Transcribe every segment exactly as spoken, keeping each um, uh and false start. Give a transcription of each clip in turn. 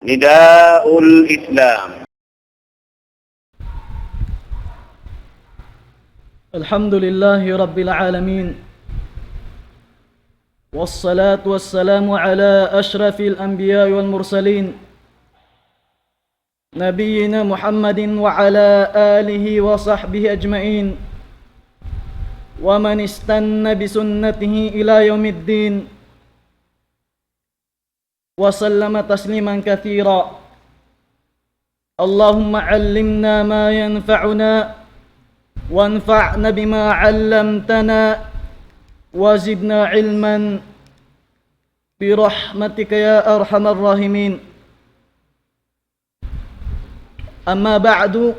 نداء الإسلام. الحمد لله رب العالمين، والصلاة والسلام على أشرف الأنبياء والمرسلين، نبينا محمد وعلى آله وصحبه أجمعين، ومن استن بسنته إلى يوم الدين، وسلم تسليما كثيرا. اللهم علمنا ما ينفعنا، وانفعنا بما علمتنا، وزدنا علما برحمتك يا أرحم الراحمين. أما بعد،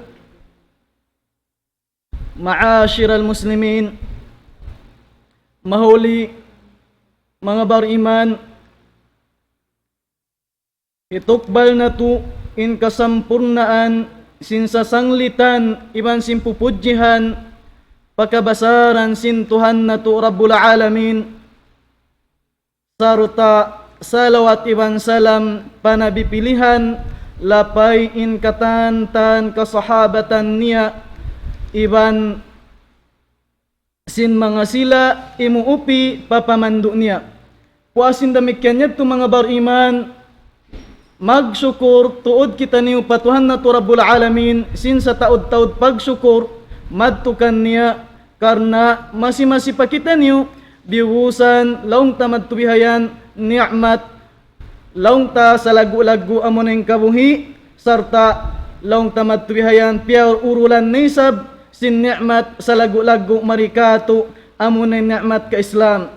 معاشر المسلمين, mahuli manga bariman, hitukbal natu' in kasampurnaan sin sasanglitan iban sin pupudjihan pa kabasaran sin Tuhan natu' Rabbul Alamin, sarta' salawat iban salam pa Nabi pilihan, lapay in katan-katan kasahabatan niya iban sin manga sila imuupi pa pamandu' niya. Puas sin damikkiyan yadtu manga bariman, magsukur tuud kitaniyu pa Tuhan natu' Rabbul Alamin, sin sataud-taud pagsukur madtu kaniya, karna' masi-masi pa kitaniyu diyusan laung ta madtu bihayan ni'mat, laung ta salaggu'-laggu' amuna in kabuhi', sarta' laung ta madtu bihayan piyaurulan na isab sin ni'mat salaggu'-laggu' mari katu' amuna in ni'mat ka Islam.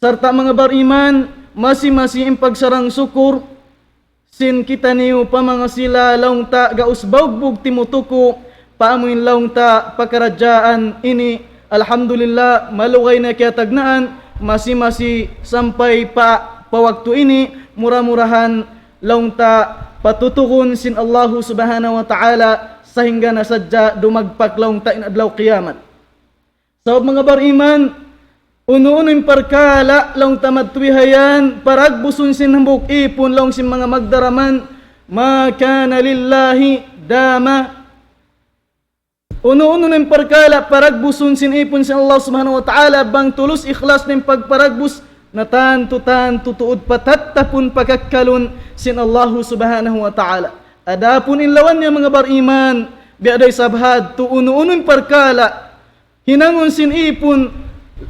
Sarta' manga bariman, masi-masi in pagsarang-sukur sin kitaniyu pa manga sila laung ta gaus baugbug timutuku pa amuin laung ta pakaradjaan ini. Alhamdulillah, malugay na kiyatagnaan, masi-masi sampay pa, pa waktu ini, mura-murahan laung ta patutugun sin Allahu Subhanahu wa Ta'ala, sahingga na sadja dumagpak laung ta in adlaw kiyamat. Sabab manga bariman, unu-unu in parkala' laung ta madtu bihayan, paragbusun sin hambuuk ipun laung sin manga magdaraman, ما كان لله دام. Unu-unu in parkala' paragbusun sin ipun sin Allah Subhanahu wa Ta'ala, bang tulus ikhlas na in pagparagbus, na tantu-tantu tuud patattapun pakakkalun sin Allahu Subhanahu wa Ta'ala. Adapun in lawan niya manga bariman, biya' da isab hadtu unu-unu in parkala' hinangun sin ipun,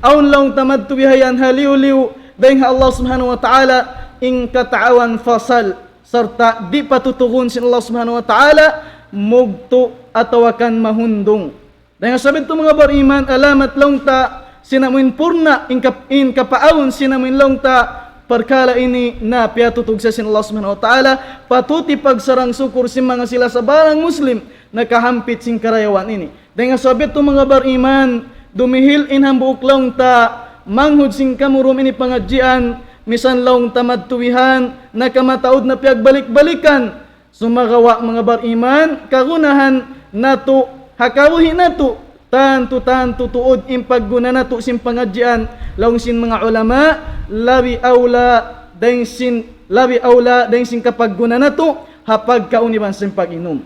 awn laung ta madtu bihayan haliyu-liyu dayn ha Allah Subhanahu wa Ta'ala, in kataawan fasal, sarta' di' patutugun sin Allah Subhanahu wa Ta'ala, mugtu' atawa kan mahundung. Dayn ha sabab yadtu manga bariman, alamat laung ta sin amuin purna' in kap-, in kapaawn sin amuin laung ta parkala' ini na piyatutug sa sin Allah Subhanahu wa Ta'ala, patut in pagsarang-sukur sin manga sila sabarang Muslim nakahampit sin karayawan ini. Dayn ha sabab yadtu manga bariman, dumihil in hambuuk laung ta manghud sin kamurum ini pangadjian, misan laung ta madtu bihan, nakamataud na piyagbalik-balikan. Sumagawa' manga bariman, kagunahan natu', ha kabuhi' natu', tantu-tantu tuud in pagguna natu' sin pangadjian, laung sin manga ulama, labi awla dayn sin, labi awla dayn sin kapagguna natu', ha pagkaun iban sin pag-inum.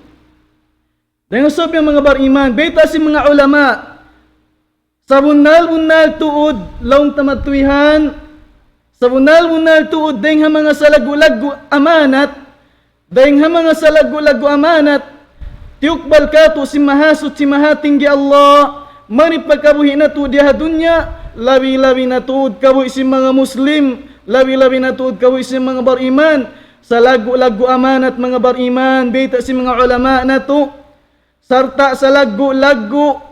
Dayn ha sabab yan manga bariman, bayta' sin manga ulama, sabunnal-bunnal tuud, laung ta madtu bihan, sabunnal-bunnal tuud, dayn ha manga salaggu'-laggu' amanat, dayn ha manga salaggu'-laggu' amanat, tiyukbal katu' sin Mahasuchi Mahatinggi Allah, mari pa kabuhi' natu' di ha dunya, labi-labi na tuud kabuhi' sin manga Muslim, labi-labi na tuud kabuhi' sin manga bariman, salaggu'-laggu' amanat manga bariman, bayta' sin manga ulama natu', sarta' salaggu'-laggu',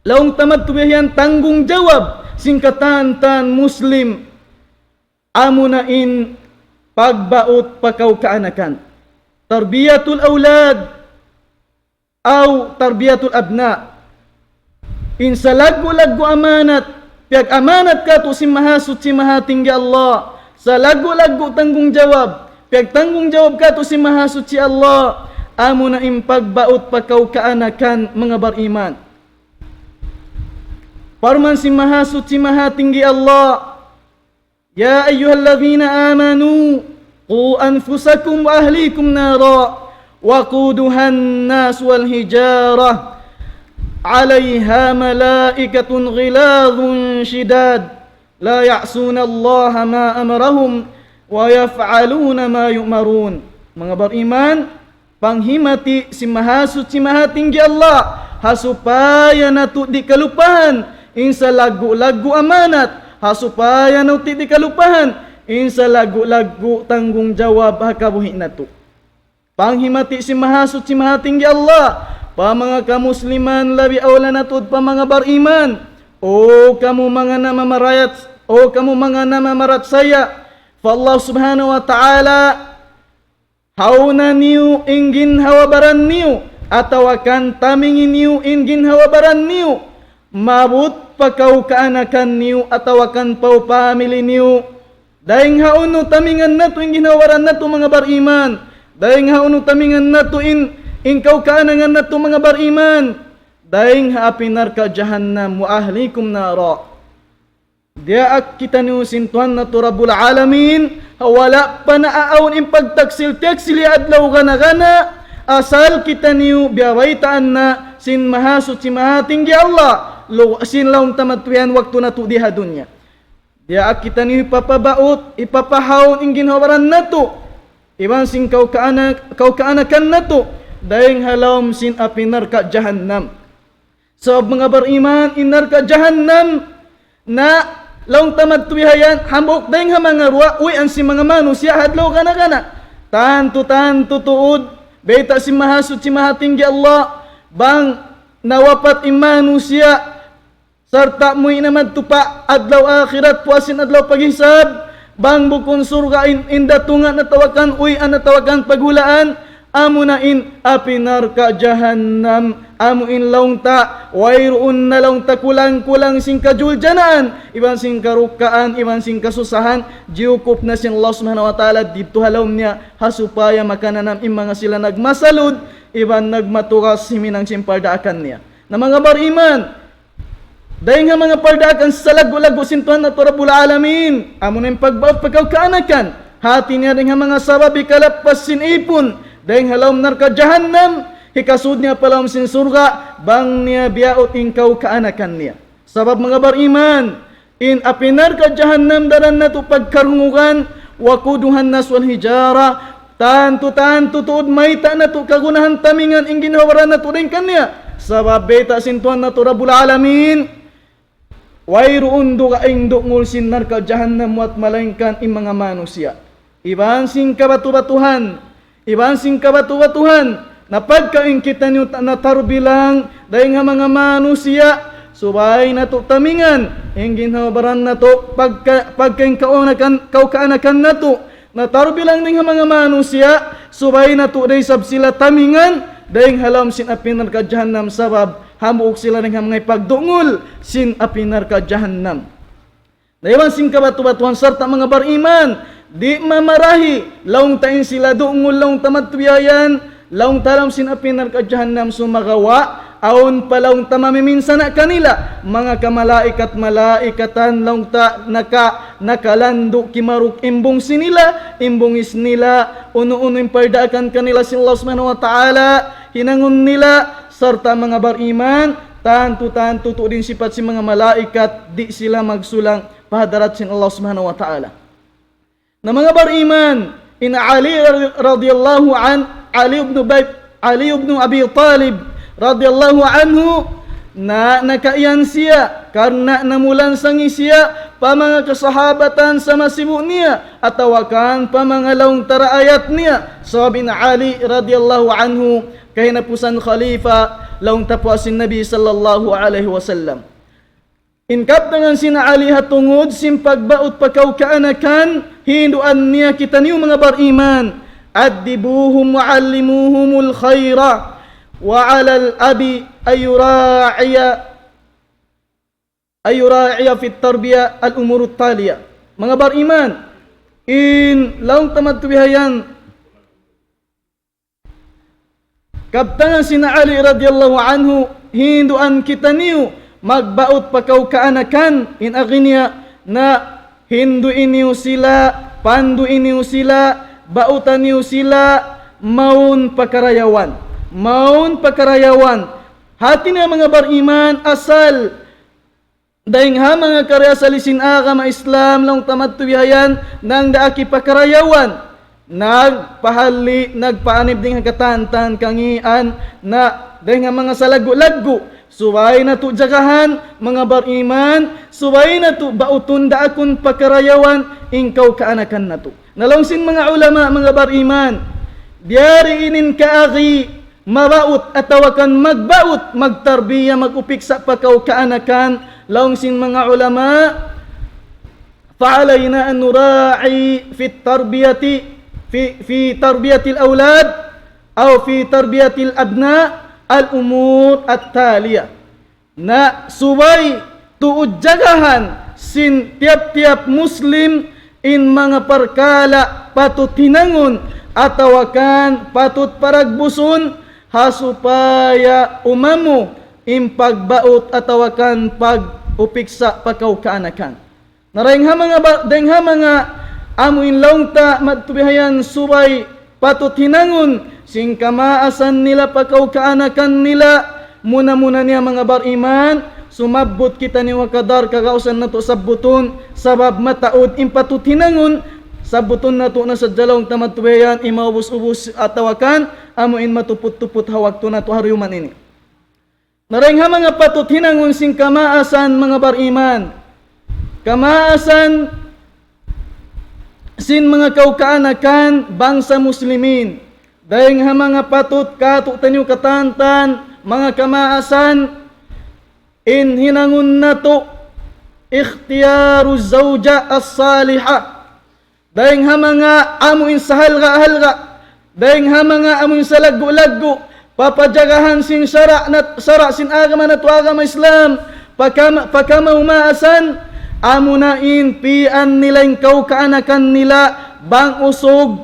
laung ta madtu bihan tanggungjawab sin katan-katan Muslim, amuna in pagbaut pa kaw-kaanakan. Tarbiyatul awlad, aw tarbiyatul abna. In salaggu'-laggu' amanat, piyag-amanat katu' sin Mahasuchi Mahatinggi Allah. Salaggu'-laggu' tanggungjawab, piyagtanggungjawab katu' sin Mahasuchi Allah. Amuna in pagbaut pa kaw-kaanakan manga bariman. Parman sin Mahasuchi Mahatinggi Allah, يا أيها الذين آمنوا قوا أنفسكم وأهليكم نارا وقودها الناس والحجارة عليها ملائكة غلاظ شداد لا يعصون الله ما أمرهم ويفعلون ما يؤمرون. Manga bariman, panghimati sin Mahasuchi Mahatinggi Allah, ha supaya natu' di' kalupahan in salaggu'-laggu' amanat, ha supaya natu' di' kalupahan in salaggu'-laggu' tanggungjawab ha kabuhi' natu'. Panghimati sin Mahasuchi Mahatinggi Allah, pa manga kamusliman labi awla na tuud pa manga bariman. O kamu manga namamarayat, o kamu manga namamarachaya pa Allah Subhanahu wa Ta'ala, hauna niyu in ginhawa-baran niyu, atawa kan tamingi niyu in ginhawa-baran niyu, maabut pa kaw kaanakan niyu, atawa kan pa family niyu. Dayng ha unu tamingan natu' in ginhawa-baran natu', manga bariman. Dayng ha unu tamingan natu' in, in kaw kaanakan natu', manga bariman. Dayng ha api narka' jahannam, وأهليكم نارا. Diyaak kitaniyu sin Tuhan natu' Rabbul Alamin, ha wala' pa naaawn in pagtaksil-taksil ha adlaw gana-gana, asal kitaniyu biyabaytaan na sin Mahasuchi Mahatinggi Allah, lu-, sin laung ta matuyan waktu natu' di ha dunya. Diyaak kitaniyu hipapabaut, hipapahaun in ginhawa-baran natu', iban sin kaw kaanak-, kaw kaanakan natu', dayng ha lawm sin api narka' jahannam. Sabab manga bariman, in narka' jahannam na laung ta matuyan, hambuuk dayng ha manga ruwa, uwian sin manga manusiya' ha adlaw gana-gana. Tantu-tantu tuud, bayta' sin Mahasuchi Mahatinggi Allah, bang nawapat in manusiya', sarta' muwi' na madtu pa adlaw akhirat, puas sin adlaw paghisab, bang bukun surga' in, in datungan atawa kan uwian atawa kan paghulaan, amuna in api narka' jahannam, amu in laung ta, wayruun na laung ta kulang-kulang sin kajuljanaan, iban sin karukaan, iban sin kasusahan, jiyukup na sin Allah Subhanahu wa Ta'ala didtu ha lawm niya, ha supaya makananam in manga sila nagmasalud, iban nagmatugas himinang sin pardaakan niya. Na manga bariman, dayng ha manga pardaakan salaggu'-laggu' sin Tuhan natu' Rabbul Alamin, amuna in pagbaut pa kaw kaanakan. Hati niya dayng ha manga sabab hikalappas sin ipun dayng ha lawm narka' jahannam, hikasud niya pa lawm sin surga', bang niya biyaut in kaw kaanakan niya. Sabab manga bariman, in api narka' jahannam daran natu' pagkarungugan, وقودها الناس والحجارة, tantu-tantu tuud mayta' natu' kagunahan tamingan in ginhawa-baran natu' dayng kaniya. Sabab bayta' sin Tuhan natu' Rabbul Alamin, wayruun dugaing du'ngul sin narka' jahannam muat malaingkan in manga manusiya'. Iban sin kabatu-batuhan, iban sin kabatu-batuhan, na pagka in kitaniyu ta-, natarbilang dayng ha manga manusiya', subay natu' tamingan in ginhawa-baran natu', pagka, pagka in kaanakan, kaw kaanakan natu', natarbilang dayng ha manga manusiya', subay natu' da isab sila tamingan dayng ha lawm sin api narka' jahannam, sabab hambuuk sila dayng ha manga hipagdu'ngul sin api narka' jahannam. Na iban sin kabatu-batuhan sarta' manga bariman, di' mamarahi, laung ta in sila du'ngul, laung ta matuyayan, laung ta ha lawm sin api narka' jahannam, sumagawa', awn pa laung ta mamiminsana' kanila, manga kamalaikat-malaikatan, laung ta naka-, nakalandu' kimaruk in bungsi nila, in bungis nila, unu-unu in pardaakan kanila sin Allah Subhanahu wa Ta'ala, hinangun nila, sarta' manga bariman, tantu-tantu tuud in sipat sin manga malaikat, di' sila magsulang pa hadarat sin Allah Subhanahu wa Ta'ala. Na manga bariman, in Ali radiyallahu an-, Ali ibn Bay-, Ali ibn Abi Talib radiyallahu anhu, na nakaiyan siya, karna' namulansangi siya pa manga kasahabatan sa masibu' niya, atawa kan pa manga laung ta raayat niya. Sabab in Ali radiyallahu anhu, kahinapusan khalifa, laung ta puas sin Nabi sallallahu alayhi wasallam. In kabtangan sin Ali ha tungud sin pagbaut pa kaw kaanakan, hinduan niya kitaniyu manga bariman. أدبوهم وعلموهم الخير وعلى الأب أن يراعي، أن يراعي في التربية الأمور التالية. Manga bariman, in laung ta matuyayan, kabtangan sin Ali radiyallahu anhu, hinduan kitaniyu magbaut pa kaw kaanakan, in agi niya na hindui niyu sila, pandui niyu sila, bautan niyu sila mawn pakarayawan. Mawn pakarayawan. Hati niya manga bariman, asal dayng ha manga kariasali sin agama Islam, laung ta madtu bihayan, nang daaki pakarayawan, nagpahalli', nagpaanib dayng ha katan-katan kangīan, na dayng ha manga salaggu'-laggu', subay natu' jagahan, manga bariman, subay natu' bautun, daakun pakarayawan, in kaw kaanakan natu'. Na laung sin manga ulama, manga bariman, biya' diin in kaagi mabaut atawa kan magbaut, magtarbiya, mag-upiksa pa kaw kaanakan, laung sin manga ulama, فعلينا أن نراعي في التربية، في، في تربية الأولاد أو في تربية الأبناء الأمور التالية. Na subay tuud jagahan sin tiyap-tiyap Muslim in manga parkala' patut hinangun atawa kan patut paragbusun, ha supaya umamu in pagbaut atawa kan pag-upiksa pa kaw kaanakan. Na dayng ha manga ba-, dayng ha manga amu in laung ta madtu bihayan subay patut hinangun sin kamaasan nila pa kaw kaanakan nila, muna-muna niya manga bariman, sumabbut kitaniyu ha kadar kagausan natu' sabbutun, sabab mataud in patut hinangun, sabbutun natu' na sadja laung ta madtu bihayan, in maubus-ubus atawa kan amu in matuput-tuput ha waktu natu' ha diyuman ini. Na dayng ha manga patut hinangun sin kamaasan manga bariman. Kamaasan sin manga kaw kaanakan bangsa Muslimin. Dayng ha manga patut katu'taniyu katan-katan manga kamaasan in hinangun natu' اختيار الزوجة الصالحة. Dayng ha manga amu in sahalga'-halga', dayng ha manga amu in salaggu'-laggu', papajagahan sin sara' nat-, sara' sin agama natu' agama Islam, pakama-, pakamawmaasan, amuna in pi'an nila in kaw kaanakan nila, bang usug,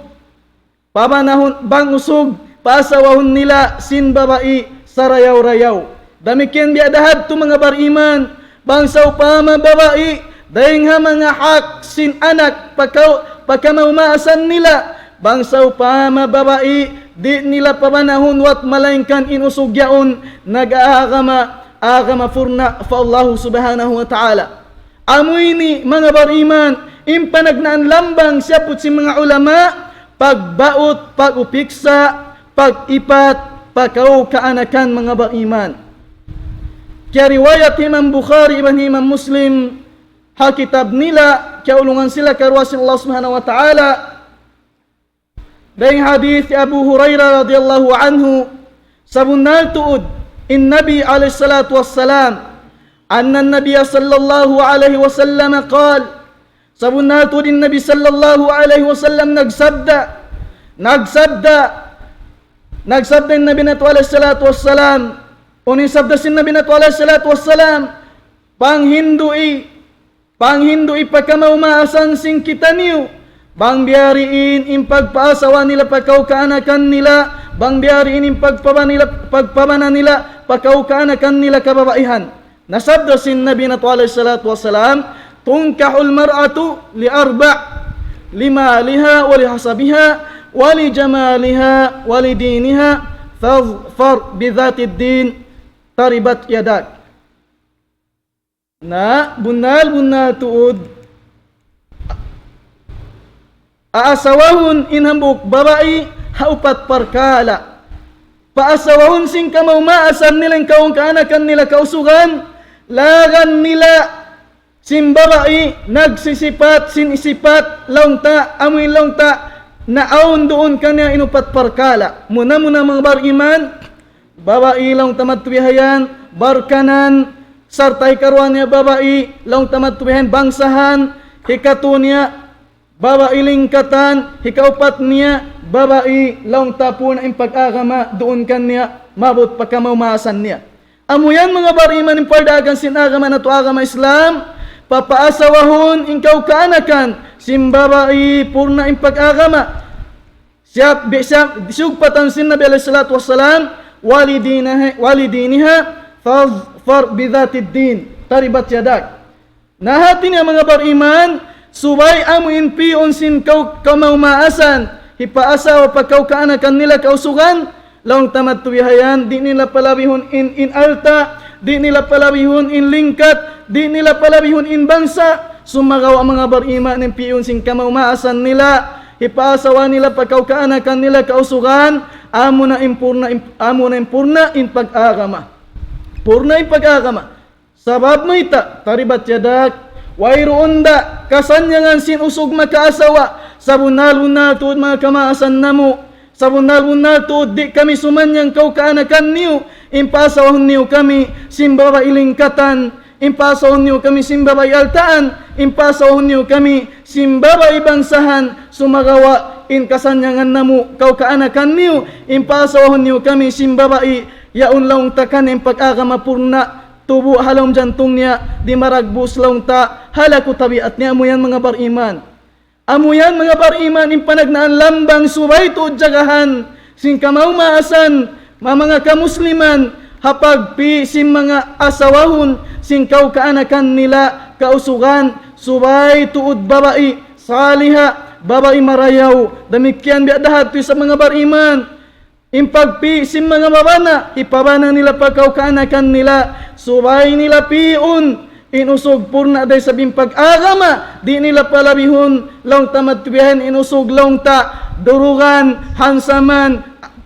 pabanahun, bang usug, paasawahun nila sin babai sarayaw-rayaw. Damikkiyan biya' da hadtu manga bariman, bang sawpama babai, dayng ha manga hak sin anak, pakaw-, pakamawmaasan nila, bang sawpama babai, di' nila pabanahun wat malaingkan in usug yaun, nag-aagama, agama purna' pa Allahu Subhanahu wa Ta'ala. Amu ini manga bariman, in panagnaan lambang siyabbut sin manga ulama, pagbaut, pag-upiksa, pag-ipat, pa kaw kaanakan manga bariman. Kiyariwayat Imam Bukhari iban Imam Muslim, ha kitab nila, kiyaulungan sila karuwa sin Allah Subhanahu wa Ta'ala, dayng hadith Abu Hurairah radiyallahu anhu, sabunnal tuud in Nabi alayhi salatu wassalam, أن النبي صلى الله عليه وسلم قال, sabunnal tuud in Nabi sallallahu alayhi wasallam nagsabda, nagsabda, nagsabda in Nabi natu' alayhi salatu wassalam, unu in sabda sin Nabi natu' alayhi salatu wassalam, panghindu'i, panghindu'i pakamawmaasan sin kitaniyu, bang biya' diin in pagpaasawa nila pa kaw kaanakan nila, bang biya' diin in pagpaba-, nila, pagpabana nila pa kaw kaanakan nila kababaihan. Nasabda sin Nabi natu' alayhi salatu wassalam, تنكح المرأة لأربع، لمالها ولحسبها ولجمالها ولدينها فاظفر بذات الدين تربت يداك. Na, bunnal-bunnal tuud, aasawahun in hambuuk babai ha upat parkala'. Paasawahun sin kamawmaasan nila in kaw kaanakan nila kausugan, lagan nila sin babai nagsisipat sin sipat laung ta, amu in laung ta, naawn duun kaniya in upat parkala'. Muna-muna manga bariman, babai laung ta madtu bihayan, barkanan, sarta' hikaruwa niya babai laung ta madtu bihayan, bangsahan, hikatu niya, babai lingkatan, hikaupat niya, babai laung ta purna' in pag-agama duun kaniya, maabut pa kamawmaasan niya. Amu yan manga bariman in pardaagan sin agama natu' agama Islam, papaasawahun in kaw kaanakan sin babai purna' in pag-agama. Siyap, bi-, siyap, siyugpatan sin Nabi alayhi salatu wassalam, ولدينها، ولدينها فاظفر بذات الدين تربت يداك. Na hati niya manga bariman, subay amu in pi'un sin kaw-, kamawmaasan, hipaasawa pa kaw kaanakan nila kausugan, laung ta madtu bihayan, di' nila palabihun in, in alta', di' nila palabihun in lingkat, di' nila palabihun in bangsa, sumagawa' manga bariman in piyun sin kamaumaasan nila, hipaasawa nila pa kaw kaanakan nila kausugan, amuna in purna, in, amuna in purna in pag-agama. Purna in pag-agama. Sabab mayta', taribat yadak, wayruun da kasannyangan sin usug makaasawa, sabunnal-bunnal tuud manga kamaasan namu', sabunnal-bunnal tuud di' kami sumannyang kaw kaanakan niyu, in paasawahun niyu kami sin babai lingkatan, in paasawahun niyu kami sin babai altaan, in paasawahun niyu kami sin babai bangsahan, sumagawa' in kasannyangan namu' kaw kaanakan niyu, in paasawahun niyu kami sin babai yaun laung ta kan in pag-agama purna, tubu' ha lawm jantung niya, di' maragbus laung ta, ha laku tabiat niya, amu yan manga bariman. Amu yan manga bariman, in panagnaan lambang subay tuud jagahan, sin kamaumaasan, ma-, manga kamusliman, ha pagpi' sin manga asawahun, sin kaw kaanakan nila, kausugan, subay tuud babai, saliha, babai marayaw, damikkiyan biya' da hadtu isab manga bariman. In pagpi' sin manga mabana', hipabana nila pa kaw kaanakan nila, subay nila pi'un, in usug purna' da isab in pag-agama, di' nila palabihun, laung ta madtu bihayan in usug laung ta, durugan, hansaman,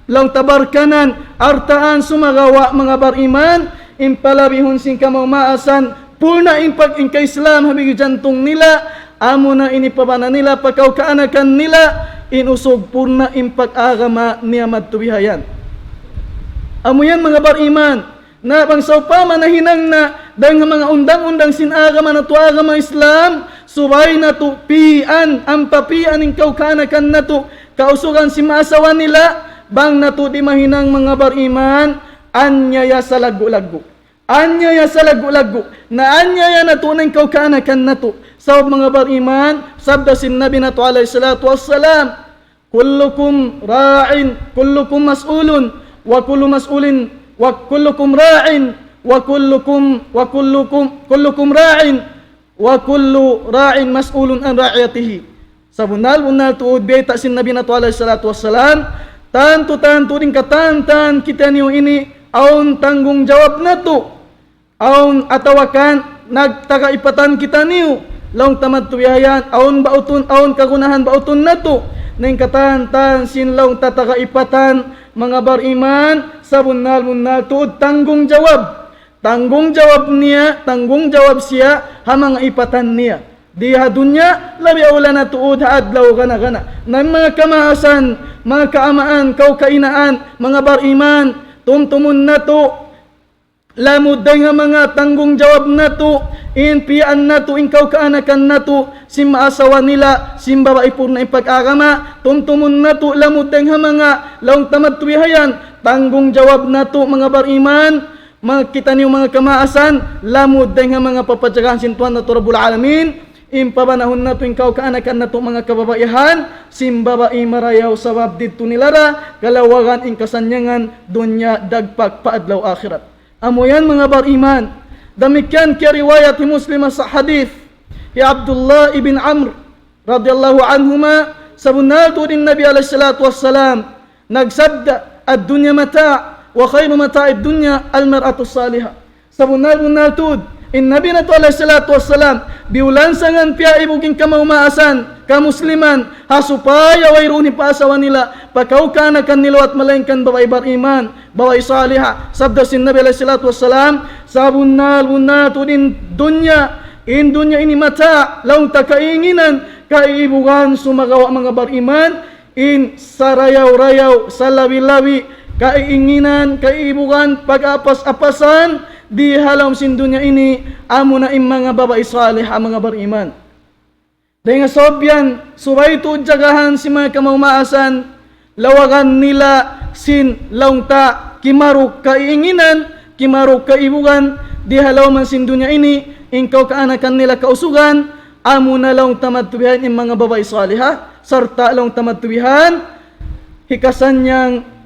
laung ta barkanan, altaan, sumagawa' manga bariman, in palabihun sin kamaumaasan, purna' in pag-, in ka-Islam ha bigi jantung nila, amuna in hipabana nila pa kaw kaanakan nila, in usug purna' in pag-agama niya madtu bihayan. Amu yan manga bariman, na bang sawpama nahinang na, dayn ha manga undang-undang sin agama natu' agama Islam, subay natu' pi'an, ampa pi'an in kaw kaanakan natu', kausugan sin maasawa nila, bang natu' di' mahinang manga bariman, anyaya salaggu'-laggu'. Anyaya salaggu'-laggu'. Na anyaya natu' na in kaw kaanakan natu'. Sabab manga bariman, sabda sin Nabi natu' alayhi salatu wassalam, كلكم راع، كلكم مسؤول، وكل مسؤول، وكلكم راع، وكلكم، وكلكم، كلكم راع، وكل راع مسؤول عن رعيته. Sabunnal-bunnal tuud bayta' sin Nabi natu' alayhi salatu wassalam, tantu-tantu in katan-katan kitaniyu ini awn tanggungjawab natu'. Awn atawa kan nagtagaipatan kitaniyu, laung ta madtu bihayan, awn bautun, awn kagunahan bautun natu'. Na in katan-katan sin laung ta tagaipatan, manga bariman, sabunnal-bunnal tuud tanggungjawab. Tanggungjawab niya, tanggungjawab siya, ha manga ipatan niya. Di ha dunya, labi awla na tuud ha adlaw gana-gana. Na in manga kamaasan, manga kaamaan, kaw kainaan, manga bariman, tumtumun natu', lamud dayn ha manga tanggungjawab natu', in piyaan natu', in kaw kaanakan natu', sin maasawa nila, sin babai purna' in pag-agama, tumtumun natu', lamud dayn ha manga laung ta madtu bihayan, tanggungjawab natu', manga bariman, manga kitaniyu manga kamaasan, lamud dayn ha manga papajagahan sin Tuhan natu' Rabbul Alamin, in pabanahun natu', in kaw kaanakan natu', manga kababaihan, sin babai marayaw sabab didtu nila ra, kalawagan in kasannyangan dunya dagpak pa adlaw akhirat. Amu yan manga bariman. Damikkiyan kiyariwayat hi Muslim ha hadith hi Abdullah ibn Amr radiyallahu anhuma, sabunnal tuud in Nabi alayhi salatu wassalam nagsabda, الدنيا متاع، وخير متاع الدنيا المرأة الصالحة. Sabunnal-bunnal tuud, in Nabi natu' alayhi salatu wassalam, biyulansangan piyaibug in kamaumaasan, kamusliman, ha supaya wayruun hipaasawa nila, pa kaw kaanakan nila, malaingkan babai bariman, babai saliha. Sabda sin Nabi alayhi salatu wassalam, sabunnal-bunnal tuud in dunya, in dunya ini mata', laung ta kaiinginan, kaiibugan, sumagawa' manga bariman, in sarayaw-rayaw, salabi-labi, kaiinginan, kaiibugan, pag-apas-apasan, di ha lawm sin dunya ini, amuna in manga babai saliha, manga bariman. Dayn ha sabab yan, subay tuud jagahan sin manga kamaumaasan, lawagan nila sin laung ta kimaruk kaiinginan, kimaruk kaibugan, di ha lawm sin dunya ini, in kaw kaanakan nila kausugan, amuna laung ta madtu bihan in manga babai saliha, sarta' laung ta madtu bihan, hikasannyang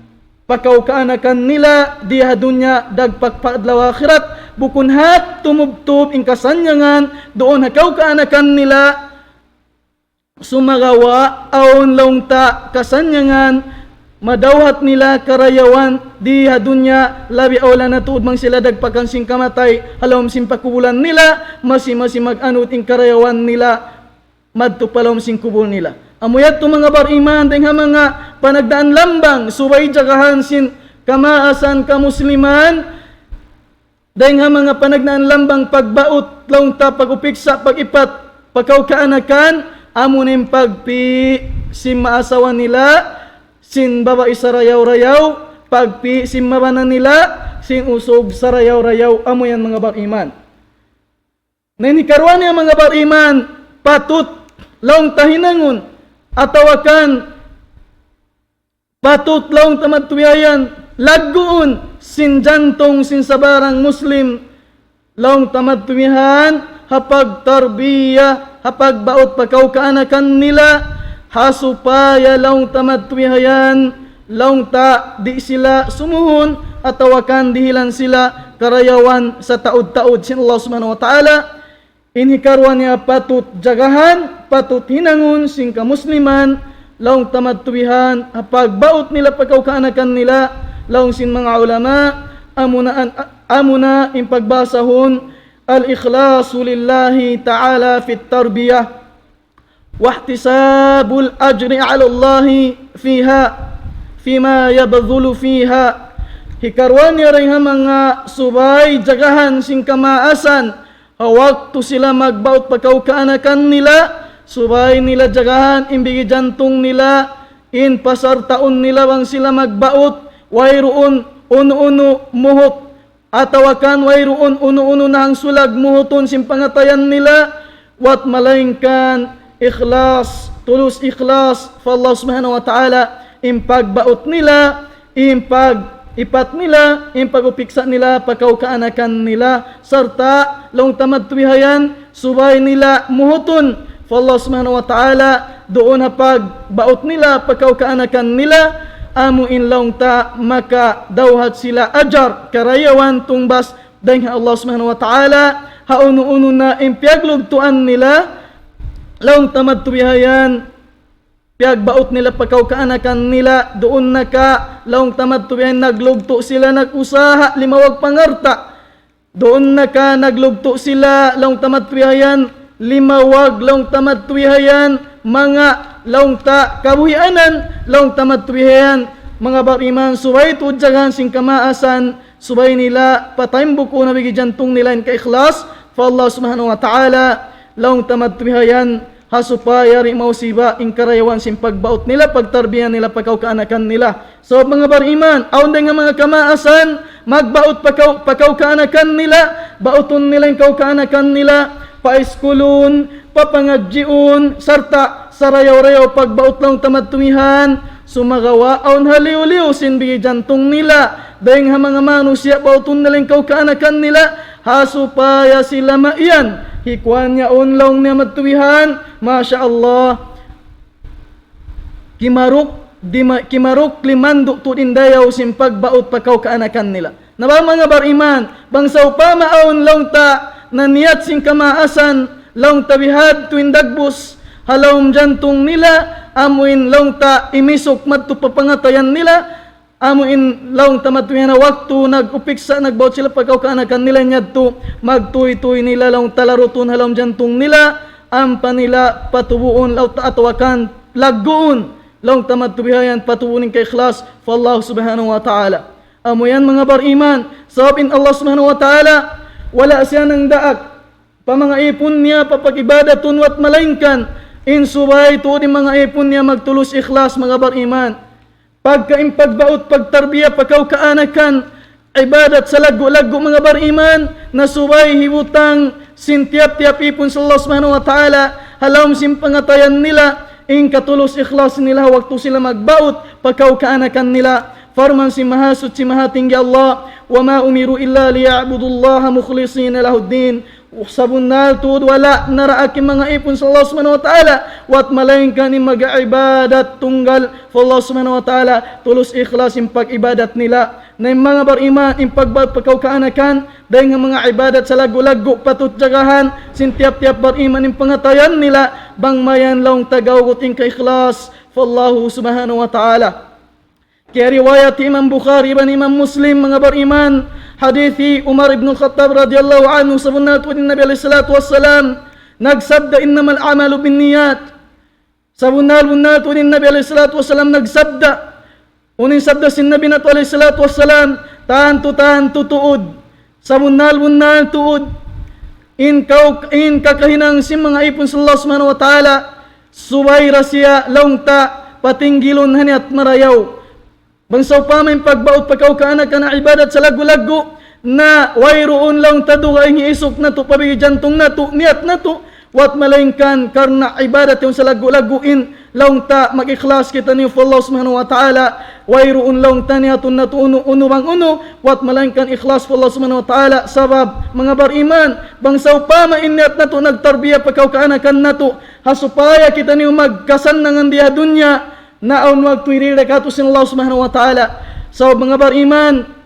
pa kaw kaanakan nila di ha dunya dagpak pa adlaw akhirat, bukun hat tumubtub in kasannyangan duun ha kaw kaanakan nila, sumagawa' awn laung ta kasannyangan, madawhat nila karayawan di ha dunya, labi awla na tuud bang sila dagpakan sin kamatay, ha lawm sin pakubulan nila, masi-masi mag-anut in karayawan nila, madtu pa lawm sin kubul nila. Amu yadtu manga bariman, dayng ha manga panagnaan lambang, subay jagahan sin kamaasan kamusliman, dayng ha manga panagnaan lambang pagbaut, laung ta pag-upiksa, pag-ipat, pagkaw kaanakan, amu in pagpi sin maasawa nila, sin babai sarayaw-rayaw, pagpi sin mabana nila, sin usug sarayaw-rayaw, amu yan manga bariman. Na in hikaruwa niya manga bariman, patut laung ta hinangun, atawa kan patut laung ta madtu bihayan, lagguun sin jantung sin sabarang Muslim, laung ta madtu bihan, ha pagtarbiya, ha pagbaut pagkaw kaanakan nila, ha supaya laung ta madtu bihayan, laung ta di' sila sumuhun, atawa kan dihilan sila karayawan sataud-taud sin Allah Subhanahu wa Ta'ala. In hikaruwa niya patut jagahan, patut hinangun sin kamusliman, laung ta madtu bihan, ha pagbaut nila pagkaw kaanakan nila, laung sin manga ulama, amuna an-, amuna in pagbasahun, الإخلاص لله تعالى في التربية، واحتساب الأجر على الله فيها، فيما يبذل فيها. Hikaruwa niya dayng ha manga subay jagahan sin kamaasan, ha waktu sila magbaut pagkaw kaanakan nila, subay nila jagahan in bigi jantung nila, in pasartaun nila bang sila magbaut, wayruun unu-unu muhut, atawa kan wayruun unu-unu na hangsulag muhutun sin pangatayan nila, wat malaingkan ikhlas, tulus ikhlas pa Allah Subhanahu wa Ta'ala, in pagbaut nila, in pag-ipat nila, in pag-upiksa nila pagkaw kaanakan nila, sarta' laung ta madtu bihayan, subay nila muhutun pa Allah Subhanahu wa Ta'ala, duun ha pagbaut nila pagkaw kaanakan nila, amu in laung ta makadawhat sila ajar, karayawan tungbas dayng ha Allah Subhanahu wa Ta'ala, ha unu-unu na in piyaglugtuan nila, laung ta madtu bihayan, piyagbaut nila pagkaw kaanakan nila, duun na ka, laung ta madtu bihayan, naglugtu' sila, nag-usaha, limawag pangalta'. Duun na ka, naglugtu' sila, laung ta madtu bihayan, limawag, laung ta madtu bihayan, manga, laung ta kabuhianan, laung ta madtu bihayan, manga bariman, subay tuud jagahan sin kamaasan, subay nila pataymbuku na bigi jantung nila in kaikhlas pa Allah Subhanahu wa Ta'ala, laung ta madtu bihayan, ha supaya di' mausiba in karayawan sin pagbaut nila, pagtarbiya nila, pagkaw kaanakan nila. Sabab manga bariman, awn dayng ha manga kamaasan, magbaut pagkaw, pagkaw kaanakan nila, bautun nila in kaw kaanakan nila, paiskulun, papangadjiun, sarta' sarayaw-rayaw pagbaut laung ta madtu bihan, sumagawa' awn haliyu-liyu sin bigi jantung nila, dayng ha manga manusiya' bautun nila in kaw kaanakan nila, ha supaya sila maiyan, hikuan yaun laung niya madtu bihan, masha Allah. Kimaruk, dima-, kimaruk limandu' tuud in dayaw sin pagbaut pagkaw kaanakan nila. Na ba manga bariman, bang sawpama awn laung ta naniyat sin kamaasan, laung ta bihadtu in dagbus, ha lawm jantung nila, amu in laung ta imisuk madtu pa pangatayan nila, amu in laung ta madtu bihan ha waktu nag-upiksa, nagbaut sila pagkaw kaanakan nila yadtu, magtūy-tūy nila laung ta larutun ha lawm jantung nila, ampa nila patubuun laung ta atawa kan lagguun, laung ta madtu bihayan patubuun in kaikhlas pa Allah Subhanahu wa Ta'ala. Amu yan manga bariman, sabab in Allah Subhanahu wa Ta'ala, wala' siya nangdaak pa manga īpun niya papag-ibadatun, wat malaingkan in subay tuud in manga īpun niya magtulus ikhlas, manga bariman. Pagka in pagbaut, pagtarbiya, pagkaw kaanakan, ibadat salaggu'-laggu', manga bariman, na subay hibutang sin tiyap-tiyap īpun sin Allah Subhanahu wa Ta'ala, ha lawm sin pangatayan nila, in katulus ikhlas nila ha waktu sila magbaut pagkaw kaanakan nila. Parman sin Mahasuchi Mahatinggi Allah, وما أمروا إلا ليعبدوا الله مخلصين له الدين. Sabunnal tuud wala' naraak in manga īpun sin Allah Subhanahu wa Ta'ala, wat malaingkan in mag-ibadat tunggal pa Allah Subhanahu wa Ta'ala, tulus ikhlas in pag-ibadat nila. Na in manga bariman, in pagbaut pa kaw kaanakan, dayn ha manga ibadat salaggu'-laggu' patut jagahan sin tiyap-tiyap bariman in pangatayan nila, bang mayan laung ta gawgut in kaikhlas pa Allahu Subhanahu wa Ta'ala. Kiyariwayat hi Imam Bukhari iban Imam Muslim, manga bariman, hadith hi Umar ibn Khattab radiyallahu anhu, sabunnal tuud in Nabi alayhi salatu wassalam nagsabda, "إنما الأعمال بالنيات." Sabunnal-bunnal tuud in Nabi alayhi salatu wassalam nagsabda. Unu in sabda sin Nabi natu' alayhi salatu wassalam, tantu-tantu tuud, sabunnal-bunnal tuud in kaw, in kakahinang sin manga ipun sin Allah Subhanahu wa Ta'ala, subay da siya laung ta patinggilun ha niyat marayaw. Bang sawpama in pagbaut pa kaw kaanakan ha ibadat salaggu'-laggu', na wayruun laung ta dugaing hi isuk natu' pa bigi jantung natu', niyat natu', wat malaingkan karna' ibadat yaun salaggu'-laggu' in laung ta mag-ikhlas kitaniyu pa Allah Subhanahu wa Ta'ala, wayruun laung ta niyatun natu' unu, unu bang unu, wat malaingkan ikhlas pa Allah Subhanahu wa Ta'ala, sabab manga bariman, bang sawpama in niyat natu' nagtarbiya pa kaw kaanakan natu', ha supaya kitaniyu magkasannangan di ha dunya, na awn waktu hirihil da katu' sin Allah Subhanahu wa Ta'ala. So, manga bariman,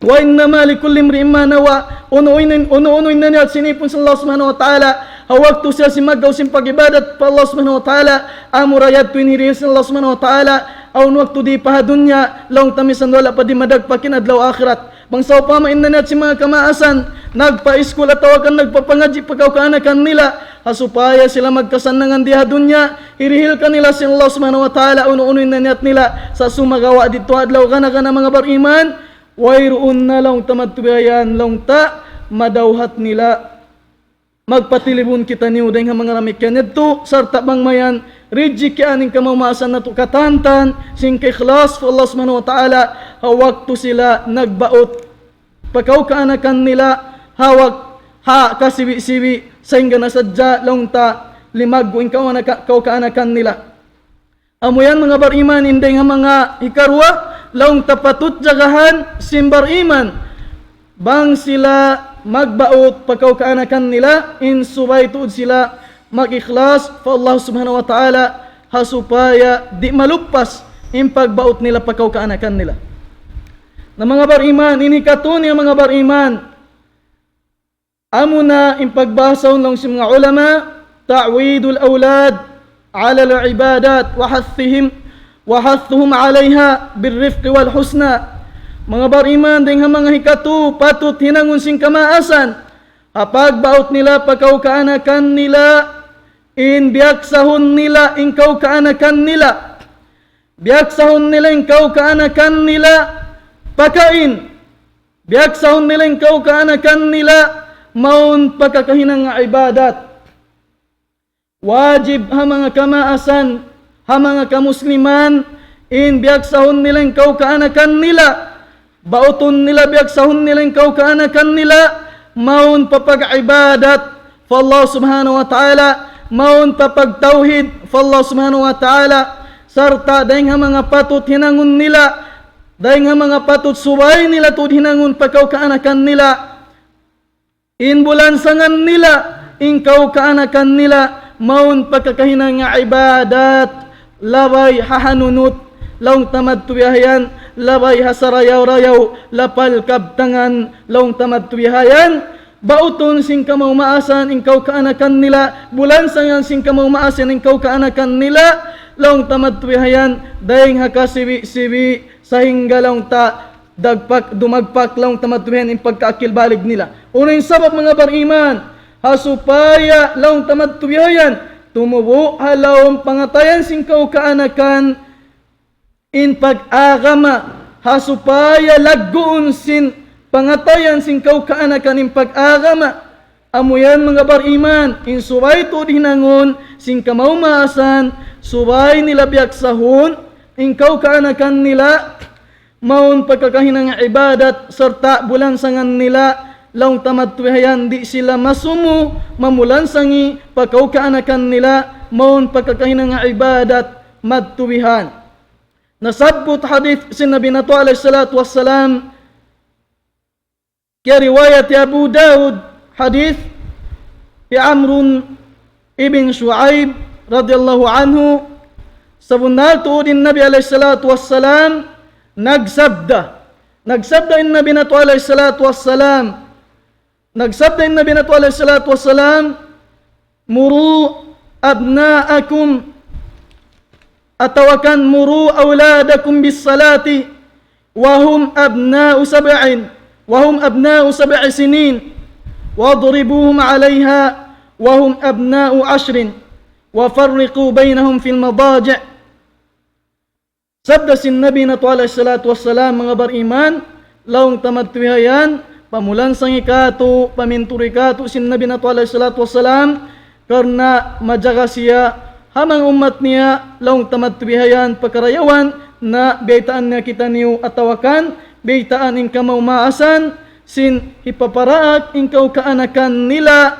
وإنما لكل امرئ ما نوى. Unu-unu in, unu-unu in naniyat sin ipun sin Allah Subhanahu wa Ta'ala, ha waktu siya simaggaw sin pag-ibadat pa Allah Subhanahu wa Ta'ala, amura yadtu in hirihil sin Allah Subhanahu wa Ta'ala, awn waktu di pa ha dunya, laung ta misan wala' pa di madagpak in adlaw akhirat. Bang sawpama in naniyat sin manga kamaasan, nagpa-iskul atawa kan nagpapangadji' pa kaw kaanakan nila, ha supaya sila magkasannangan di ha dunya, hirihil kanila sin Allah Subhanahu wa Ta'ala unu-unu in naniyat nila, sa' sumagawa' didtu adlaw gana-gana manga bariman, wayruun na laung ta madtu bihayan, laung ta madawhat nila. Magpatilibun kitaniyu dayn ha manga damikkiyan yadtu, sarta' bang mayan, rijiki aning kamamaasan natu' katantan, sin kaikhlas pa Allah Subhanahu wa Ta'ala, ha waktu sila nagbaut pa kaw kaanakan nila, ha wak-, ha kasibi'-sibi', sahingga na sadja laung ta limaggu' in kaw anaka-, kaw kaanakan nila. Amu yan manga bariman, in dayn ha manga hikaruwa, laung ta patut jagahan sin bariman. Bang sila magbaut pa kaw kaanakan nila, in subay tuud sila mag-ikhlas pa Allah Subhanahu wa Ta'ala, ha supaya di' maluppas in pagbaut nila pa kaw kaanakan nila. Na manga bariman, in hikatu niya manga bariman, amuna in pagbahasahun laung sin manga ulama, تعويد الأولاد على العبادات وحثهم، وحثهم عليها بالرفق والحسنى. Manga bariman, dayn ha manga hikatu, patut hinangun sin kamaasan, ha pagbaut nila pa kaw kaanakan nila, in biyaksahun nila in kaw kaanakan nila. Biyaksahun nila in kaw kaanakan nila pakain. Biyaksahun nila in kaw kaanakan nila mawn pa kakahinang ibadat. Wajib ha manga kamaasan, ha manga kamusliman, in biyaksahun nila in kaw kaanakan nila. Bautun nila, biyaksahun nila in kaw kaanakan nila, mawn pa pag-ibadat pa Allah Subhanahu wa Ta'ala, mawn pa pagtawhid pa Allah Subhanahu wa Ta'ala, sarta' dayn ha manga patut hinangun nila, dayn ha manga patut subay nila tuud hinangun pa kaw kaanakan nila. In bulansangan nila, in kaw kaanakan nila, mawn pa kakahinang ibadat, labay ha hanunut, laung ta madtu bihayan, labay ha sarayaw-rayaw, lapal kabtangan, laung ta madtu bihayan, bautun sin kamaumaasan in kaw kaanakan nila, bulansangan sin kamaumaasan in kaw kaanakan nila, laung ta madtu bihayan, dayn ha kasibi'-sibi', sahingga laung ta dagpak, dumagpak laung ta madtu bihayan in pagkaakil balig nila. Unu in sabab manga bariman, ha supaya laung ta madtu bihayan, tumubu' ha lawm pangatayan sin kaw kaanakan in pag-agama, ha supaya lagguun sin pangatayan sin kaw kaanakan in pag-agama. Amu yan manga bariman, in subay tuud hinangun sin kamaumaasan, subay nila biyaksahun in kaw kaanakan nila, mawn pa kakahinang ibadat, sarta' bulansangan nila, laung ta madtu bihayan di' sila masumu, mamulansangi pa kaw kaanakan nila, mawn pa kakahinang ibadat madtu bihan. Nasabbut hadith sin Nabi natu' alayhi salatu wassalam, kiyariwayat hi Abu Dawud, hadith hi Amrun ibn Shu'aib radiyallahu anhu, sabunnal tuud in Nabi alayhi salatu wassalam nagsabda, Nagsabda in Nabi natu' alayhi salatu wassalam, nagsabda in Nabi natu' alayhi salatu wassalam, "مروا أبناءكم," atawa kan, "مروا أولادكم بالصلاة وهم أبناء سبع، وهم أبناء سبع سنين، واضربوهم عليها وهم أبناء عشر، وفرقوا بينهم في المضاجع." Sabda sin Nabi natu' alayhi salatu wassalam, manga bariman, laung ta madtu bihayan, pamulansang katu', paminturi katu' sin Nabi natu' alayhi salatu wassalam, karna' majaga siya ha manga ummat niya, laung ta madtu bihayan, pakarayawan, na biyaytaan niya kitaniyu atawa kan, biyaytaan in kamaas-maasan, sin hipaparaak in kaw kaanakan nila,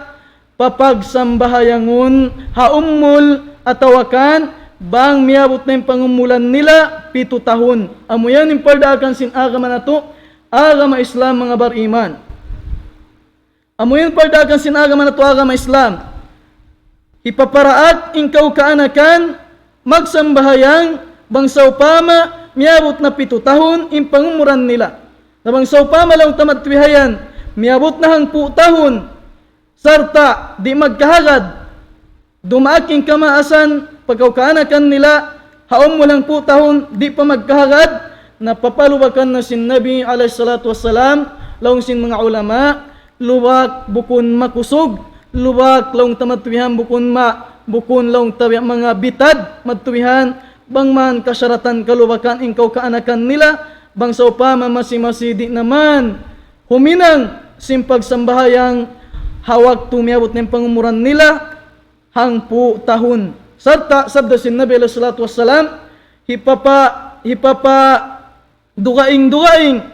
papagsambahayangun ha umul atawa kan bang miyabut na in pangumulan nila pitu tahun. Amu yan in pardaakan sin agama natu', agama Islam, manga bariman. Amu yan in pardaakan sin agama natu', agama Islam. Hipaparaak in kaw kaanakan magsambahayang bang sawpama miyabut na pitu tahun in pangumulan nila. Na bang sawpama laung ta madtu bihayan, miyabut na hangpu' tahun, sarta' di' magkahagad, dumaak in kamaasan pa kaw kaanakan nila, ha umul hangpu' tahun, di' pa magkahagad, na papalubakan na sin Nabi alayhi salatu wassalam, laung sin manga ulama, lubak bukun makusug, lubak laung ta madtu bihan bukun ma-, bukun laung ta bihan manga bitad, madtu bihan, bang man kasaratan kalubakan in kaw kaanakan nila, bang sawpama masi-masi di' na man huminang sin pagsambahayang ha waktu miyabut na in pangumulan nila, hangpu' tahun. Sarta' sabda sin Nabi alayhi salatu wassalam, hipapa-, hipapa-dugaing-dugaing,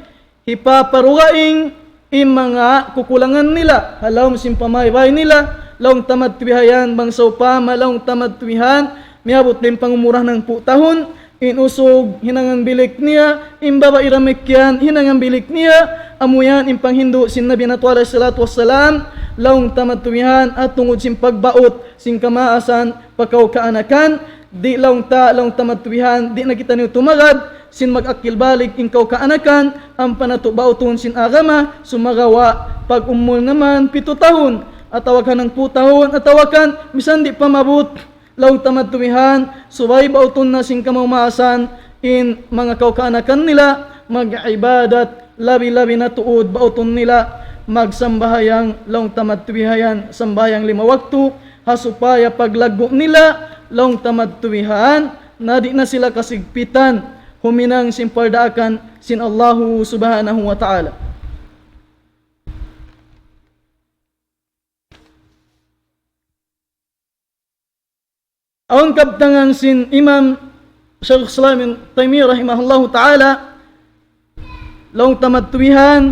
hipaparugaing in manga kukulangan nila ha lawm sin pamaybay nila, laung ta madtu bihayan, bang sawpama laung ta madtu bihan, miyabut na in pangumulan hangpu' tahun, in usug hinangan bilik niya, in babai damikkiyan hinangan bilik niya, amu yan in panghindu' sin Nabi natu' alayhi salatu wassalam, laung ta madtu bihan, ha tungud sin pagbaut sin kamaasan pa kaw kaanakan, di' laung ta, laung ta madtu bihan, di' na kitaniyu tumagad sin mag-akil balik in kaw kaanakan, ampa natu' bautun sin agama, sumagawa' pag-umul na man pitu tahun, atawa kan hangpu' tahun, atawa kan misan di' pa maabut, laung ta madtu bihan, subay bautun na sin kamaas-maasan in manga kaw kaanakan nila mag-ibadat, labi-labi na tuud bautun nila magsambahayang, laung ta madtu bihayan, sambahayang lima waktu, ha supaya paglaggu' nila, laung ta madtu bihan, na di' na sila kasigpitan huminang sin pardaakan sin Allahu Subhanahu wa Ta'ala. Awn kabtangan sin Imam Shaykhul Islam Ibn Taymiyyah rahimahullahu ta'ala, laung ta madtu bihan,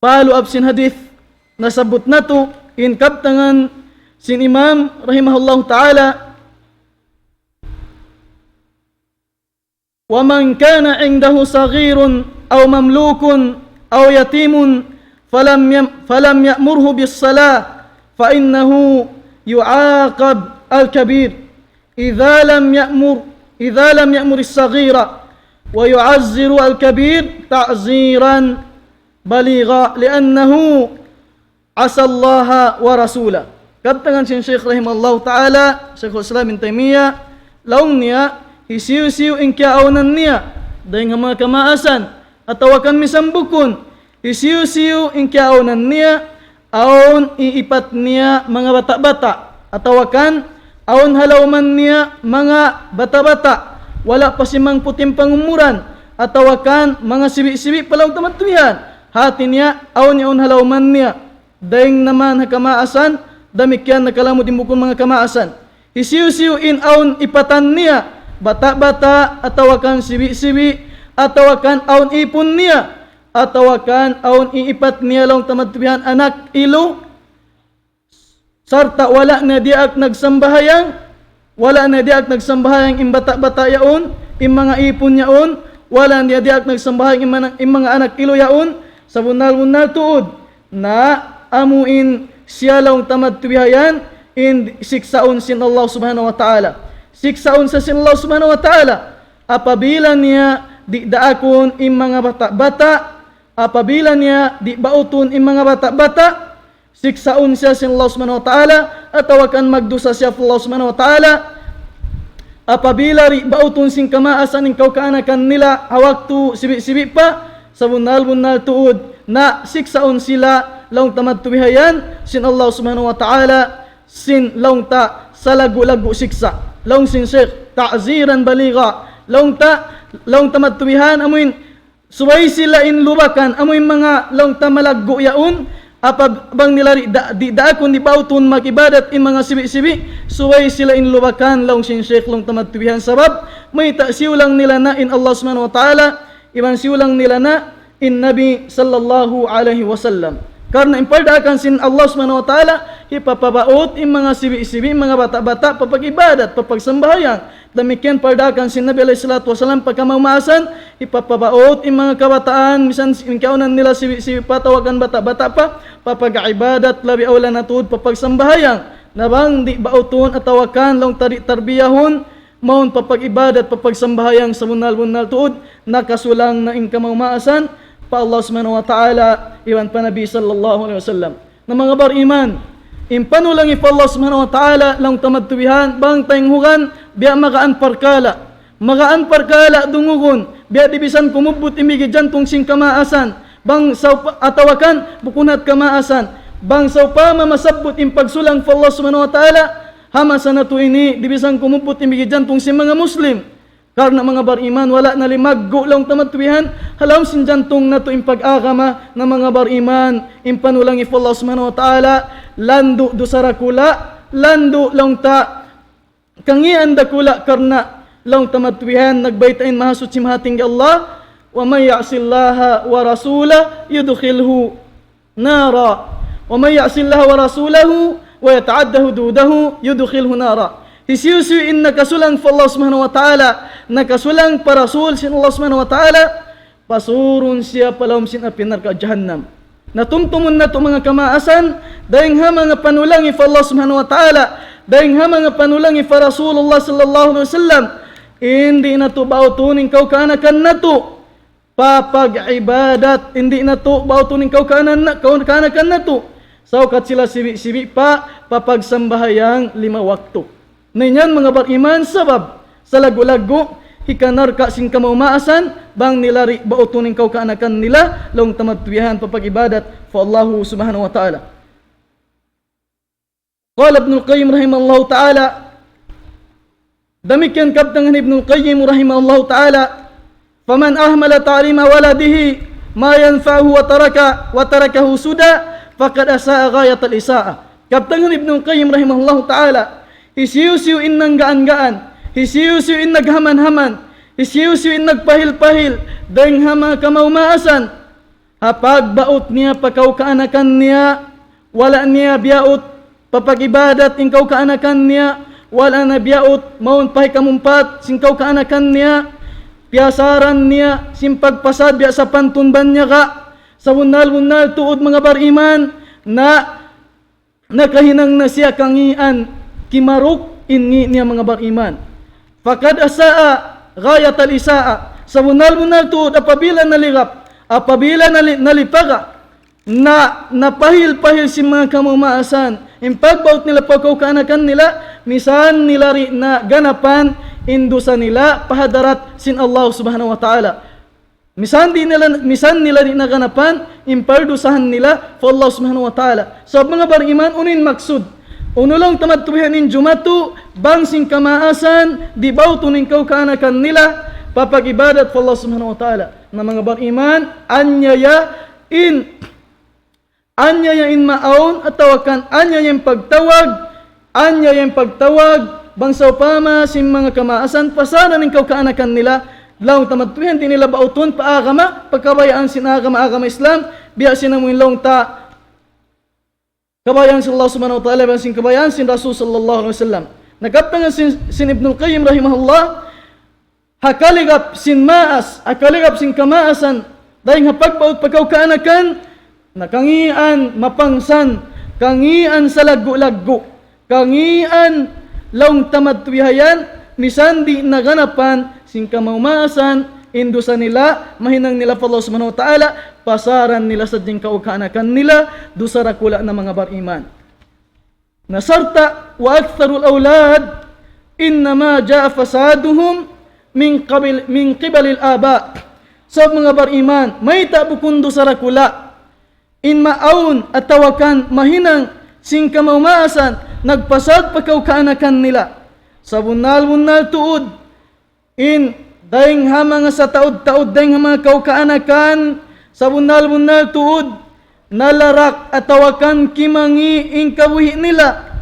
follow up sin hadith nasabbut natu', in kabtangan sin Imam rahimahullahu ta'ala, ومن كان عنده صغير أو مملوك أو يتيم فلم يم-، فلم يأمره بالصلاة فإنه يعاقب الكبير إذا لم يأمر، إذا لم يأمر الصغير، ويعزر الكبير تعزيرا بليغا لأنه عصى الله ورسوله. Kabtangan sin Shaykh rahimahullahu ta'ala, Shaykhul Islam Ibn Taymiyyah, laung niya, hisiyu-siyu in kiyaawnan niya dayn ha manga kamaasan, atawa kan misan bukun, hisiyu-siyu in kiyaawnan niya, awn iipat niya manga bata'-bata', atawa kan awn ha lawman niya manga bata'-bata', wala' pa simangput in pangumulan, atawa kan manga sibi'-sibi' pa, laung ta madtu bihan. Hati niya, awn, awn ha lawman niya dayn naman ha kamaasan, damikkiyan na kalamud in bukun manga kamaasan. Hisiyu-siyu in awn ipatan niya, bata'-bata', atawa kan sibi'-sibi', atawa kan awn ipun niya, atawa kan awn iipat niya, laung ta madtu bihan, anak ilu, sarta' wala' na diyaak nagsambahayang, wala' na diyaak nagsambahayang in bata'-bata' yaun, in manga ipun yaun, wala' na diyaak nagsambahayang in mana-, in manga anak ilu yaun, sabunnal-bunnal tuud na amu in siya, laung ta madtu bihayan, in siksaun sin Allah Subhanahu wa Ta'ala. Siksaun sa sin Allah Subhanahu wa Ta'ala apabila niya di' daakun in manga bata'-bata', apabila niya di' bautun in manga bata'-bata', siksaun siya sin Allah Subhanahu wa Ta'ala, atawa kan magdusa siya pa Allah Subhanahu wa Ta'ala, apabila di' bautun sin kamaasan in kaw-kaanakan nila, ha waktu sibi'-sibi' pa, sabunnal-bunnal tuud, na siksaun sila, laung ta madtu bihayan, sin Allah Subhanahu wa Ta'ala, sin laung ta salaggu'-laggu' siksa'. Laung sin Shaykh, ta'ziran baligha. Laung ta, laung ta madtu bihan, amuin, subay sila in lubakan, amuin manga laung ta malaggu' yaun, apa bang nila di', da, di', daakun di' bautun mag-ibadat in manga sibi'-sibi', subay sila in lubakan, laung sin Shaykh, laung ta madtu bihan, sabab, mayta' siyulang nila na in Allah Subhanahu wa Ta'ala, iban siyulang nila na in Nabi sallallahu alayhi wasallam. Karna' in pardaakan sin Allah Subhanahu wa Ta'ala, hipapabaut in manga sibi'-sibi', manga bata'-bata', pa pag-ibadat, pa pagsambahayang. Damikkiyan pardaakan sin Nabi alayhi salatu wasallam, pa kamaasan, hipapabaut in manga kabataan, misan in kaunan nila sibi'-sibi' pa, atawa kan bata'-bata' pa, pa pag-ibadat, labi awla na tuud pa pagsambahayang. Na bang di' bautun atawa kan laung ta di' tarbiyahun, mawn pa pag-ibadat, pa pagsambahayang sabunnal-bunnal tuud, nakasulang na in kamaasan pa Allah Subhanahu wa Ta'ala, iban pa Nabi sallallahu alayhi wasallam. Na manga bar-iman, in panulangi pa Allah Subhanahu wa Ta'ala, laung ta madtu bihan, bang taynghugan, biya' magaan parkala'. Magaan parkala' dungugun, biya' di' bisan kumubbut in bigi jantung sin kamaasan, bang sawpa-, atawa kan bukun hat kamaasan, bang sawpama masabbut in pagsulang pa Allah Subhanahu wa Ta'ala, ha masa natu' ini, di' bisan kumubbut in bigi jantung sin manga Muslim. Karna' manga bar-iman, wala' na limaggu' laung ta madtu bihan, ha lawm sin jantung natu' in pag-agama, na manga bar-iman, in panulangi pa Allah Subhanahu wa Ta'ala, landu' dusa dakula', landu' laung ta kangian dakula', karna' laung ta madtu bihan, nagbayta' in Mahasuchi Mahatinggi Allah, ومن يعص الله ورسوله يدخله نارا، ومن يعص الله ورسوله ويتعد حدوده يدخله نارا. Hisiyu-siyu in nakasulang pa Allah Subhanahu wa Ta'ala, nakasulang pa Rasul sin Allah Subhanahu wa Ta'ala, pasurun siya pa lawm sin api narka' jahannam. Na tumtumun natu' manga kamaasan, dayng ha manga panulangi pa Allah Subhanahu wa Ta'ala, dayng ha manga panulangi pa Rasulullah sallallahu alayhi wasallam, in di' natu' bautun in kaw-kaanakan natu', pa pag-ibadat, in di' natu' bautun in kaw-kaanan-, kaw-, kaanakan natu'. Saukat sila sibi'-sibi' pa, pa pagsambahayang lima waktu. Na in yan manga bar-iman sabab, salaggu'-laggu', hikanarka' sin kamaasan, bang nila di' bautun in kaw-kaanakan nila, laung ta madtu bihan pa pag-ibadat pa Allah Subhanahu wa Ta'ala. قال ابن القيم رحمه الله تعالى, damikkiyan kabtangan Ibnul Qayyim rahimahullahu ta'ala, فمن أهمل تعليم ولده ما ينفعه وترك، وتركه سدى، فقد أساء غاية الإساءة. Kabtangan Ibnul Qayyim rahimahullahu ta'ala, hisiyu-siyu in nanggaan-gaan, hisiyu-siyu in naghaman-haman, hisiyu-siyu in nagpahil-pahil, dayng ha manga kamaasan, ha pagbaut niya pa kaw-kaanakan niya, wala' niya biyaut pa pag-ibadat in kaw-kaanakan niya, wala' na biyaut mawn pa hikamumpat sin kaw-kaanakan niya, piyasaran niya sin pagpasad biya' sapantun banyaga', sabunnal-bunnal tuud manga bar-iman, na nakahinang na siya kangian kimaruk in ngi' niya manga bar-iman. فقد أساء غاية الإساءة. Sabunnal-bunnal tuud apabila naligap, apabila nali-, nalipaga, na, napahil-pahil sin manga kamaasan, in pagbaut nila pa kaw-kaanakan nila, misan nila di' na ganapan in dusa nila pa hadarat sin Allah Subhanahu wa Ta'ala. Misan di' nila, misan nila di' na ganapan in pardusahan nila pa Allah Subhanahu wa Ta'ala. Sabab manga bar-iman, unu in maksud? Unu laung ta madtu bihan in jumatu, bang sin kamaasan, di' bautun in kaw-kaanakan nila pa pag-ibadat pa Allah Subhanahu wa Ta'ala. Na manga bar-iman, anyaya in anyaya in maawn atawa kan anyaya in pagtawag, anyaya in pagtawag, bang sawpama sin manga kamaasan, pasaran in kaw-kaanakan nila, laung ta madtu bihan di' nila bautun pa agama, pa kabayaan sin agama, agama Islam, biya' sin amu in laung ta, kabayaan sin Allah Subhanahu wa Ta'ala, biya' sin kabayaan sin Rasul sallallahu alayhi wasallam. Na kabtangan sin, sin Ibnul Qayyim rahimahullah, ha kaligap sin maas, ha kaligap sin kamaasan, dayng ha pagbaut pa kaw-kaanakan, na kangian mapangsan, kangian salaggu'-laggu', kangian laung ta madtu bihayan, misan di' na ganapan sin kamaasan, in dusa nila, mahinang nila pa Allah Subhanahu wa Ta'ala, pasaran nila sadja in kawkaanakan nila, dusa dakula' na manga bariman. Na sarta', وأكثر الأولاد إنما جاء فسادهم من قبل، من قبل الآباء. Sa' manga bariman, mayta' bukun dusa dakula' in maawn atawa kan mahinang sin kamaas-maasan nagpasad pa kawkaanakan nila. Sabunnal-bunnal tuud, in dayng ha manga sataud-taud dayng ha manga kawkaanakan, sabunnal-bunnal tuud, nalarak atawa kan kimangi' in kabuhi' nila.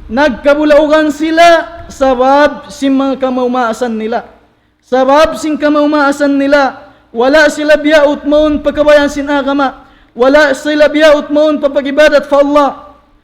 Nagkabulaugan sila sabab sin manga kamaas-maasan nila. Sabab sin kamaas-maasan nila, wala' sila biyaut mawn pa kabayaan sin agama, wala' sila biyaut mawn pa pag-ibadat pa Allah.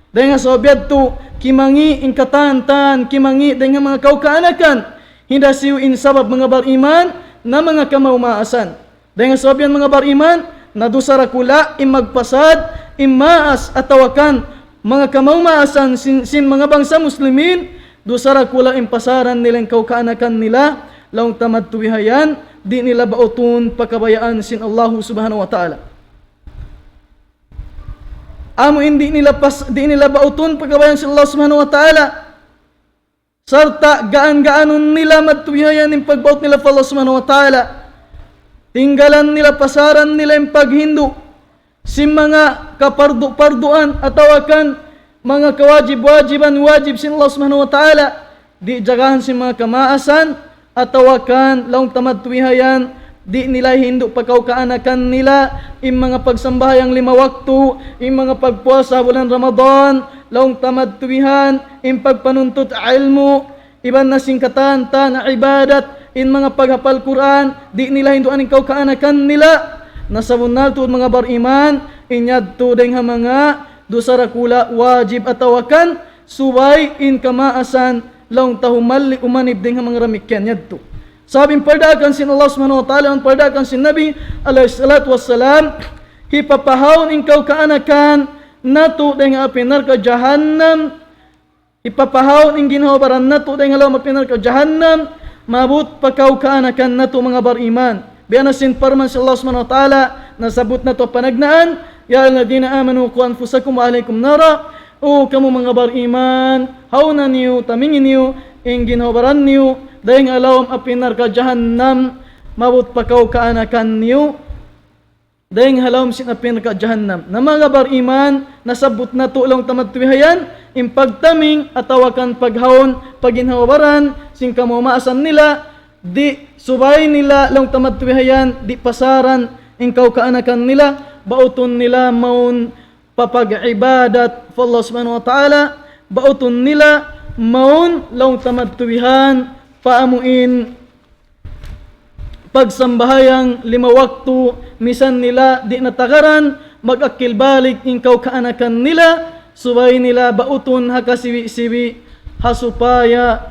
Dayng ha sabab yadtu, kimangi' in katan-katan, kimangi' dayng ha manga kawkaanakan. Hinda siyu in sabab manga bariman, na manga kamaas-maasan. Dayng ha sabab yan manga bariman, na dusa dakula' in magpasad, in maas atawa kan manga kamaas-maasan sin, sin manga bangsa Muslimin, dusa dakula' in pasaran nila in kawkaanakan nila, laung ta madtu bihayan, di' nila bautun pa kabayaan sin Allahu Subhanahu wa Ta'ala. Amu in di' nila pas-, di' nila bautun pa kabayaan sin Allah Subhanahu wa Ta'ala. Sarta' gaan-gaanun nila madtu bihayan in pagbaut nila pa Allah Subhanahu wa Ta'ala. Tinggalan nila, pasaran nila in paghindu' sin manga kapardu-parduan atawa kan manga kawajib-wajiban wajib sin Allah Subhanahu wa Ta'ala. Di' jagahan sin manga kamaasan, atawa kan laung ta madtu bihayan, di' nila hindu' pa kawkaanakan nila, in manga pagsambahayang lima waktu, in manga pagpuasa bulan Ramadan, laung ta madtu bihan, in pagpanuntut ilmu', iban na sin katan-katan ibadat, in manga paghapal Qur'an, di' nila hinduan in kawkaanakan nila. Na sabunnal tuud manga bariman, in yadtu dayng ha manga dusa dakula' wajib atawa kan subay in kamaasan laung ta humalli' umanib dayng ha manga damikkiyan yadtu. Sabab in pardaakan sin Allah Subhanahu wa Ta'ala, in pardaakan sin Nabi alayhi salatu wassalam, hipapahaun in kawkaanakan natu' dayng ha api narka' jahannam, hipapahaun in ginhawa-baran natu' dayng ha lawm api narka' jahannam, maabut pa kawkaanakan natu' manga bariman. Biya' na sin parman sin Allah Subhanahu wa Ta'ala, nasabbut natu' panagnaan, يا أيها الذين آمنوا قوا أنفسكم وأهليكم نارا. O kamu manga bariman, hauna niyu, tamingi niyu, in ginhawa-baran niyu, dayng ha lawm api narka' jahannam, maabut pa kawkaanakan niyu, dayng ha lawm sin api narka' jahannam. Na manga bariman, nasabbut natu' laung ta madtu bihayan, in pagtaming atawa kan paghaun, pa ginhawa-baran, sin kamaasan nila, di' subay nila laung ta madtu bihayan, di' pasaran in kawkaanakan nila, bautun nila mawn pa pag-ibadat pa Allah Subhanahu wa Ta'ala, bautun nila mawn laung ta madtu bihan, pa amuin pagsambahayang lima waktu, misan nila di' na tagaran, mag-akil balik in kawkaanakan nila, subay nila bautun ha kasiwi-siwi, ha supaya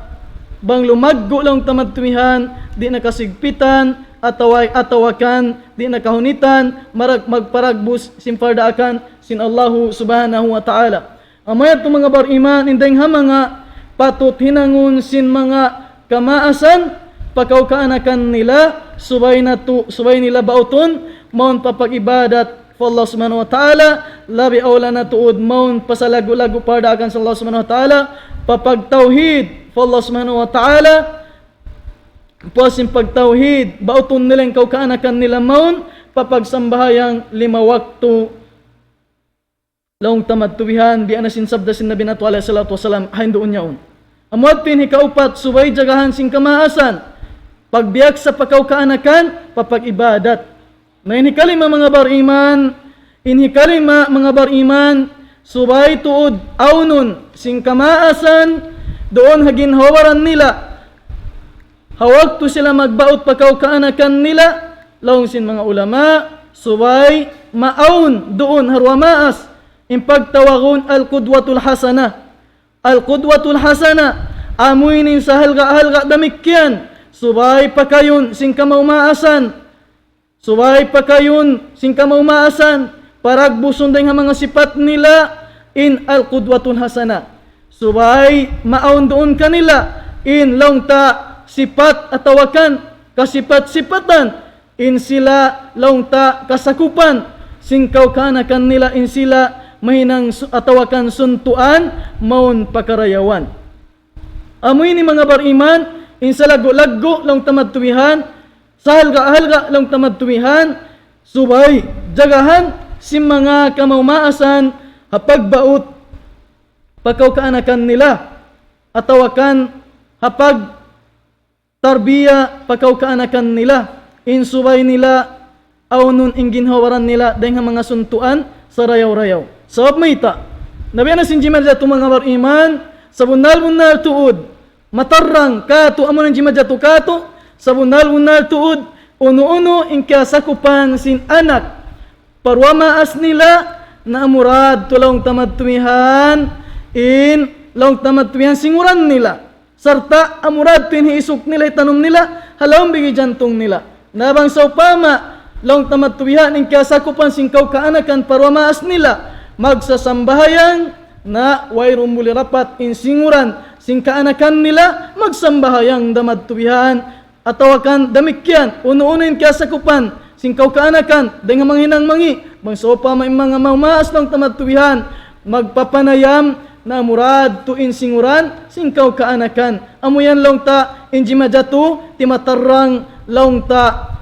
bang lumaggu' laung ta madtu bihan, di' na kasigpitan, atawa, atawa kan, di' na kahunitan, marag-, magparagbus sin pardaakan sin Allahu Subhanahu wa Ta'ala. Amu yadtu manga bariman, in dayng ha manga patut hinangun sin manga kamaasan, pa kawkaanakan nila, subay natu', subay nila bautun, mawn pa pag-ibadat pa Allah Subhanahu wa Ta'ala, labi awla na tuud mawn pa salaggu'-laggu' pardaakan sin Allah Subhanahu wa Ta'ala, pa pagtawhid pa Allah Subhanahu wa Ta'ala, puas sin pagtawhid, bautun nila in kawkaanakan nila mawn, pa pagsambahayang lima waktu, laung ta madtu bihan, biya' na sin sabda sin Nabi natu' alayhi salatu wassalam, ha hinduun yaun. Amu yadtu in hikaupat, subay jagahan sin kamaasan, pagbiaksa pa kawkaanakan, pa pag-ibadat. Na in hikalima manga bariman, in hikalima manga bariman, subay tuud awnun sin kamaasan, duun ha ginhawa-baran nila. Ha waktu sila magbaut pa kawkaanakan nila, laung sin manga ulama, subay maawn duun ha duwa maas, in pagtawagun al-qudwatul hasanah. Al-qudwatul hasanah, amu ini in sahalga'-halga' damikkiyan, subay pakayun sin kamaas-maasan, subay pakayun sin kamaas-maasan, paragbusun dayng ha manga sipat nila in al-qudwatul hasanah. Subay maawn duun kanila in laung ta sipat atawa kan kasipat-sipatan, in sila laung ta kasakupan sin kaw kaanakan nila, in sila mahinang su-, atawa kan suntuan mawn pakarayawan. Amu ini manga bariman, in salaggu'-laggu' laung ta madtuwihan, sahalga'-halga' laung ta madtuwihan, subay jagahan sin manga kamaumaasan ha pagbaut pa kaw kaanakan nila, atawa kan ha pag tarbiya pa kaw kaanakan nila, in subay nila awnun in ginhawa-baran nila dayng ha manga suntuan sarayaw-rayaw. Sabab mayta'? Na biya' na sin jimatu manga bariman, sabunnal-bunnal tuud, matarrang katu', amu na in jimatu katu', sabunnal-bunnal tuud, unu-unu in kiyasakupan sin anak pa duwa maas nila, na amura tuud laung ta madtuwihan, in laung ta madtuwihan singuran nila. Sarta' amura tuud in hiisuk nila, hitanum nila, ha lawm bigi jantung nila. Na bang sawpama, laung ta madtuwihan in kiyasakupan sin kaw kaanakan pa duwa maas nila, magsasambahayang, na wayruun buli dapat in singuran sin kaanakan nila magsambahayang da madtuwihan, atawa kan damikkiyan, unu-unu in kiyasakupan sin kaw kaanakan, dayng ha manga hinang mangi', bang sawpama in manga maumaas laung ta madtuwihan, magpapanayam, na amura tuud in singuran sin kaw kaanakan. Amu yan laung ta, in jimatu, timatarrang laung ta,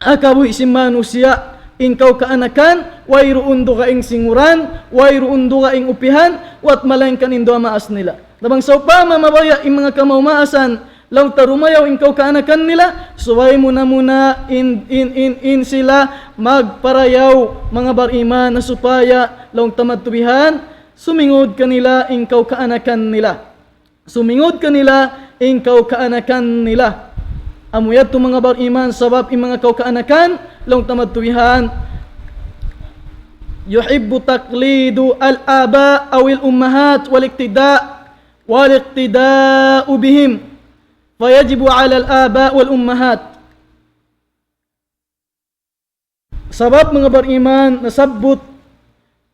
ha kabuhi' sin manusiya', in kaw kaanakan, wayruun dugaing singuran, wayruun dugaing upihan, wat malaingkan in duwa maas nila. Na bang sawpama mabaya' in manga kamaumaasan, laung ta dumayaw in kaw kaanakan nila, subay muna-muna in, in, in, in sila magparayaw manga bariman na supaya laung ta madtuwihan, sumingud kanila in kaw kaanakan nila. Sumingud kanila in kaw kaanakan nila. Amu yadtu manga bariman, sabab in manga kaw kaanakan, laung ta madtuwihan, يحب تقليد الآباء أو الأمهات والاقتداء والاقتداء بهم، فيجب على الآباء والأمهات. Sabab manga bariman, nasabbut,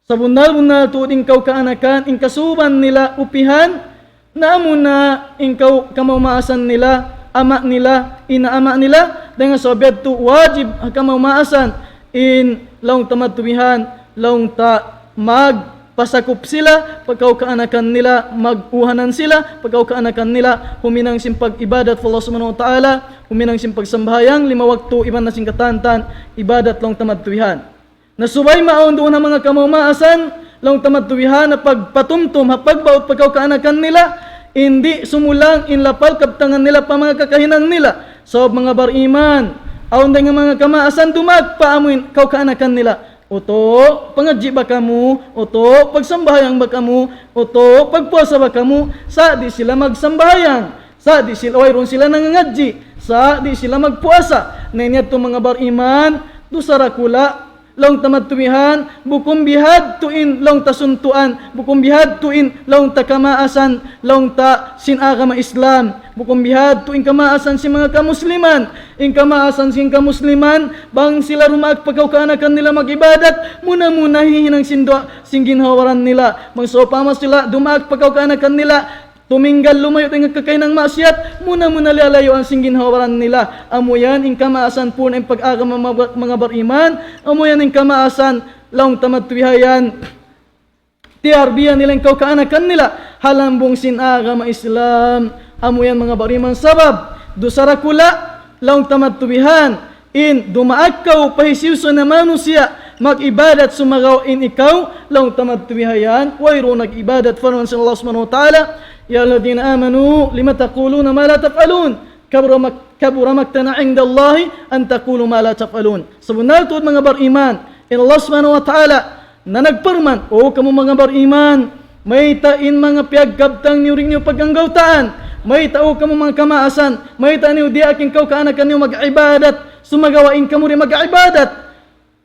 sabunnal-bunnal tuud in kaw kaanakan, in kasuban nila upihan, na amuna in kaw kamaumaasan nila, ama' nila, ina' ama' nila, dayng ha sabab yadtu wajib ha kamaumaasan, in laung ta madtuwihan, laung ta magpasakup sila pa kaw kaanakan nila, mag-uhanan sila pa kaw kaanakan nila, huminang sin pag-ibadat pa Allah Subhanahu wa Ta'ala, huminang sin pagsambahayang lima waktu iban na sin katan-katan ibadat laung ta madtuwihan. Na subay maawn duun ha manga kamaumaasan, laung ta madtuwihan, na pagpatumtum, ha pagbaut pa kaw kaanakan nila, in di' sumulang in lapal kabtangan nila pa manga kakahinang nila. Sabab manga bariman, awn dayng ha manga kamaasan dumagpa amuin kaw kaanakan nila. Utu', pangadji' ba kamu? Utu', pagsambahayang ba kamu? Utu', pagpuasa ba kamu? Sa' di' sila magsambahayang. Sa' di' sila, wayruun sila nangangadji'. Sa' di' sila magpuasa. Na in yadtu manga bariman, dusa dakula', laung ta madtuwihan, bukun bihadtu in laung ta suntuan, bukun bihadtu in laung ta kamaasan, laung ta sin agama Islam. Bukun bihadtu in kamaasan sin manga kamusliman. In kamaasan sin kamusliman, bang sila dumaak pa kaw kaanakan nila mag-ibadat, muna-muna hihinang sin duwa, sin ginhawa-baran nila. Bang sawpama sila dumaak pa kaw kaanakan nila, tuminggal lumayu' dayn ha kakahinang maksiyat, muna-muna liyalayuan sin ginhawa-baran nila. Amu yan in kamaasan pun in pag-agama manga, manga bariman, amu yan in kamaasan laung ta madtuwihan. Tiyarbiya nila in kaw kaanakan nila ha lambung sin agama Islam. Amu yan manga bariman sabab dusa dakula' laung ta madtuwihan in dumaak kaw pa hisiyu-siyu na manusiya' mag-ibadat sumagawa' in ikaw laung ta madtuwihan wayruun nag-ibadat. Parman sin Allah Subhanahu wa Ta'ala, يا الذين آمنوا لم تقولون ما لا تفعلون كبر مق-، كبر مقتا عند الله أن تقولوا ما لا تفعلون. Sabunnal tuud manga bariman, in Allah Subhanahu wa Ta'ala na nagparman, "O kamu manga bariman, mayta' in manga piyagkabtang niyu dayn ha pagkanggautaan? Mayta', o kamu manga kamaasan, mayta' niyu diyaak in kaw kaanakan niyu mag-ibadat, sumagawa' in kamu di' mag-ibadat?"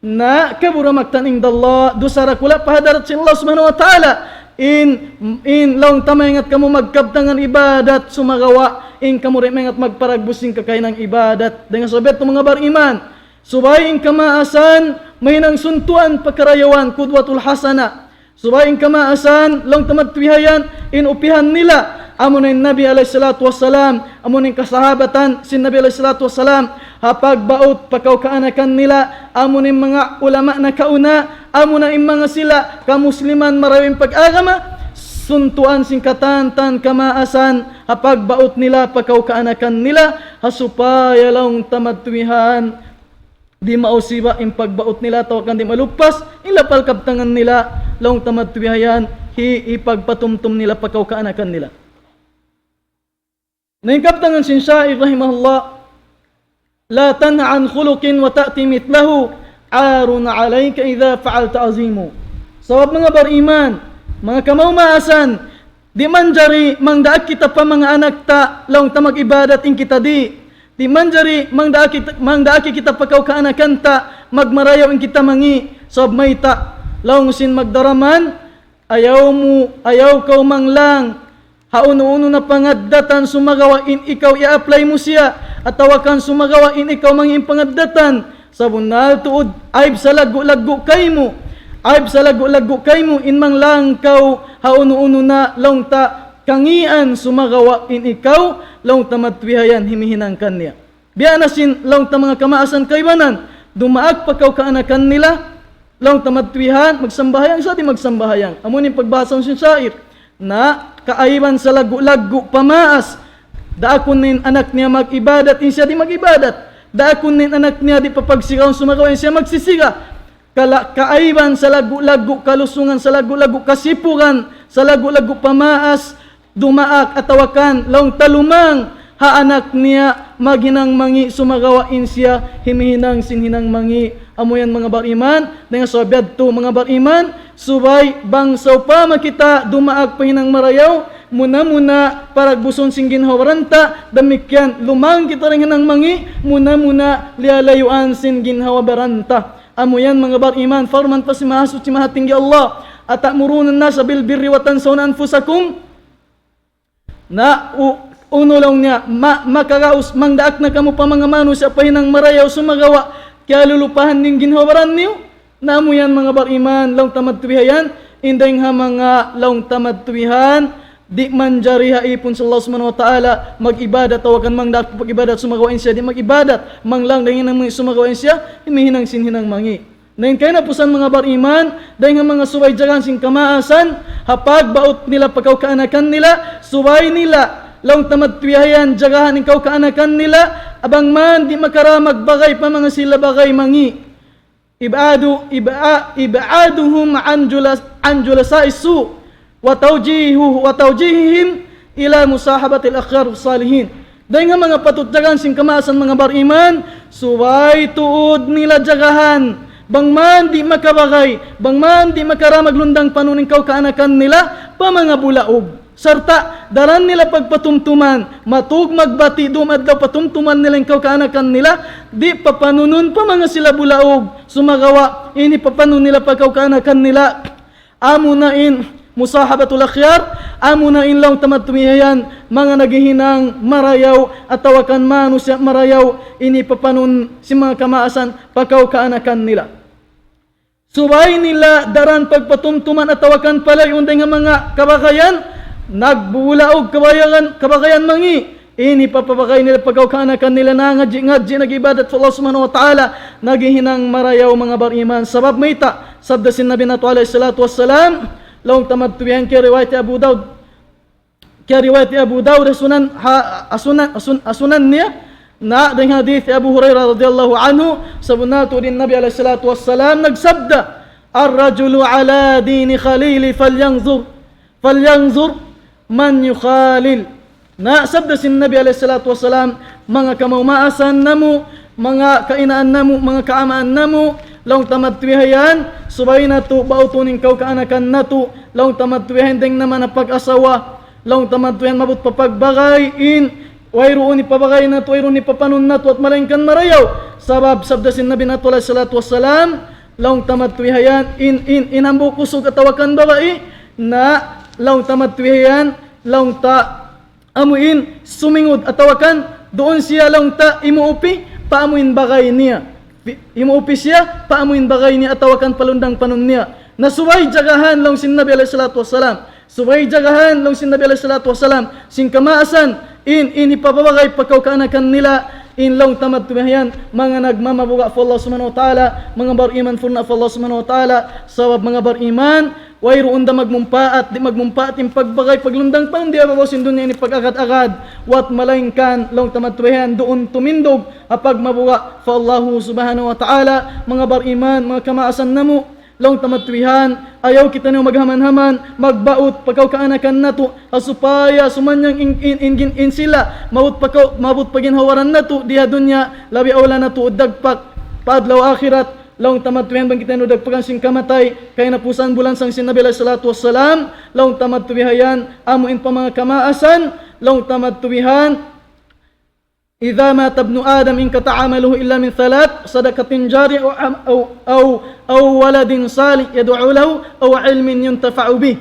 Na كبر مقتا عند الله, dusa dakula' pa hadarat sin Allah Subhanahu wa Ta'ala. In, in laung ta maingat kamu magkabtangan ibadat, sumagawa' in kamu di' maingat magparagbus sin kakahinang ibadat. Dayn ha sabab yadtu manga bariman, subay in kamaasan mahinang suntuan pa karayawan, qudwatul hasana. Subay in kamaasan, laung ta magtuwihayan, in upihan nila. Amuna in Nabi alayhi salatu wassalam, amuna in kasahabatan sin Nabi alayhi salatu wassalam, ha pagbaut pa kawkaanakan nila, amuna in manga ulama nakauna, amuna in manga sila kamusliman marayaw in pag-agama, suntuan sin katan-katan kamaasan, ha pagbaut nila pa kawkaanakan nila, ha supaya laung ta magtuwihan, di' mausiba in pagbaut nila, atawa kan di' malupas in lapal kabtangan nila, laung ta magtuwihayan, hi-, hipagpatumtum nila pa kawkaanakan nila. Na in kabtangan sin syair rahimahullah, لا تنه عن خلق وتأتي مثله عار عليك إذا فعلت عظيم. Sabab manga bariman, manga kamaas-maasan, di' manjari mangdaak kita pa manga anak ta, laung ta mag-ibadat in kita di'. Di' manjari mangdaak kita, mangdaak kita pa kawkaanakan ta, magmarayaw in kita mangi'. Sabab mayta', laung sin magdaraman, ayaw mu, ayaw kaw manglang ha unu-unu na pangaddatan sumagawa' in ikaw i-apply mu siya, atawa kan sumagawa' in ikaw mangi' in pangaddatan. Sabunnal tuud, ayb salaggu'-laggu' kaymu. Ayb salaggu'-laggu' kaymu in manglang kaw ha unu-unu na laung ta kangian sumagawa' in ikaw laung ta magtuwihayan himihinang kaniya. Biya' na sin laung ta manga kamaasan kaibanan, dumaak pa kawkaanakan nila, laung ta magtuwihan, magsambahayang sa di' magsambahayang. Amu in pagbahasa sin syair. Na, kaaiban salaggu'-laggu' pamaas. Daakun in anak niya mag-ibadat, in siya di' mag-ibadat. Daakun in anak niya di' papagsiraun sumagawa', in siya magsisira. Kala-, kaaiban salaggu'-laggu' kalusungan, salaggu'-laggu' kasipugan, salaggu'-laggu' pamaas, dumaak atawa kan laung ta lumang ha anak niya maghinang mangi' sumagawa' in siya himihinang sin hinang mangi'. Amu yan manga bariman, dayn ha sabab yadtu manga bariman, subay bang sawpama kita dumaak pa hinang marayaw, muna-muna paragbusun sin ginhawa-baran ta, damikkiyan lumang kita dayn hinang mangi', muna-muna liyalayuan sin ginhawa-baran ta. Amu yan manga bariman, parman pa sin Mahasuchi Mahatinggi Allah, أتأمرون الناس بالبر وتنسون أنفسكم. Na, u-, unu laung niya, ma-, makaraus, mangdaak na kamu pa manga manusiya' pa hinang marayaw sumagawa', kiyalulupahan niyu in ginhawa-baran niyu. Na amu yan manga bariman, laung ta magtuwihayan, in dayn ha manga laung ta magtuwihan, di' manjari ha īpun sin Allah Subhanahu wa Ta'ala mag-ibadat, atawa kan mangdaak pag-ibadat sumagawa' in siya di' mag-ibadat, manglang dayn ha hinang mangi' sumagawa' in siya himihinang sin hinang mangi'. Na in kahinapusan manga bariman, dayn ha manga subay jagahan sin kamaasan, ha pagbaut nila pa kawkaanakan nila, subay nila, laung ta magtuwihayan jagahan in kawkaanakan nila, bang man di' makarā magbagay pa manga sila bagay mangi'. إبعاد، إبع-، إبعادهم عن جلس-، عن جلساء السوء، وتوجيه-، وتوجيههم إلى مصاحبة الأخيار الصالحين. Dayn ha manga patut jagahan sin kamaasan manga bariman, subay tuud nila jagahan. Bang man di' makabagay, bang man di' makarā maglundang panun in kawkaanakan nila, pa manga bulaug. Sarta', daran nila pagpatumtuman, matug magbati' dum adlaw patumtuman nila in kawkaanakan nila, di' papanunun pa manga sila bulaug, sumagawa', in hipapanun nila pa kawkaanakan nila. Amu na in musahabatul akhyar, amu na in laung ta magtuwihayan, manga naghihinang marayaw, atawa kan manusiya' marayaw, in hipapanun sin manga kamaasan, pa kawkaanakan nila. Subay nila daran pagpatumtuman atawa kan palayun dayn ha manga kabagayan, nagbubulaug kabagayan, kabagayan mangi'. In hipapabagay nila pa kawkaanakan nila nangadji'-ngadji' nag-ibadat pa Allah Subhanahu wa Ta'ala, naghihinang marayaw manga bariman. Sabab mayta', sabda sin Nabi natu' alayhi salatu wassalam, laung ta magtuwihan kiyariwayat hi Abu Dawud, kiyariwayat hi Abu Dawud ha sunan, ha, ha sunan, ha sun-, ha sunan niya, na dayn ha hadith hi Abu Hurairah radiyallahu anhu, sabunnal tuud in Nabi alayhi salatu wassalam nagsabda, الرجل على دين خليله فلينظر، فلينظر من يخالل. Na sabda sin Nabi alayhi salatu wassalam, manga kamaas-maasan namu', manga kainaan namu', manga kaamaan namu', laung ta magtuwihayan, subay natu' bautun in kawkaanakan natu', laung ta magtuwihayan dayn ha manga pag-asawa, laung ta magtuwihayan maabut pa pagbagay in, wayruun hipabagay natu', wayruun hipapanun natu', at malaingkan marayaw. Sabab sabda sin Nabi natu' alayhi salatu wassalam, laung ta magtuwihayan, in, in, in hambuuk usug atawa kan babai, na laung ta magtuwihayan, laung ta amu in sumingud atawa kan duun siya laung ta imuupi pa amu in bagay niya. Pi-, imuupi siya pa amu in bagay niya atawa kan palundang panun niya. Na subay jagahan laung sin Nabi alayhi salatu wassalam. Subay jagahan laung sin Nabi alayhi salatu wassalam. Sin kamaasan, in, in hipapabagay pa kaw kaanakan nila, in laung ta madtu bihayan, manga nagmamabuga' pa Allah subhanahu wa ta'ala, manga bariman purna' pa Allah subhanahu wa ta'ala, sabab manga bariman, wayruun da magmumpaat, di' magmumpaat in pagbagay, paglundang pa di' ha babaw sin dunya ini pag-agad-agad, wat malaingkan, laung ta madtu bihayan, duun tumindug, ha pagmabuga' pa Allah subhanahu wa ta'ala, manga bariman, manga kamaasan namu', laung ta madtu bihayan, ayaw kitaniyu maghaman-haman, magbaut pa kaw kaanakan natu', ha supaya sumannang in, in, in, in, in sila, maabut pa kaw, maabut pa ginhawa-baran natu', di ha dunya, labi awla natu', dagpak, pa adlaw akhirat, laung ta madtu bihayan, bang kitaniyu dagpakan sin kamatay, kahinapusan bulansang sin Nabi alayhi salatu wassalam, laung ta madtu bihayan, amu in pa manga kamaasan, laung ta madtu bihayan, إذا مات ابن آدم انقطع عمله إلا من ثلاث، صدقة جارية أو عم-، أو، أو، أو ولد صالح يدعو له أو علم ينتفع به.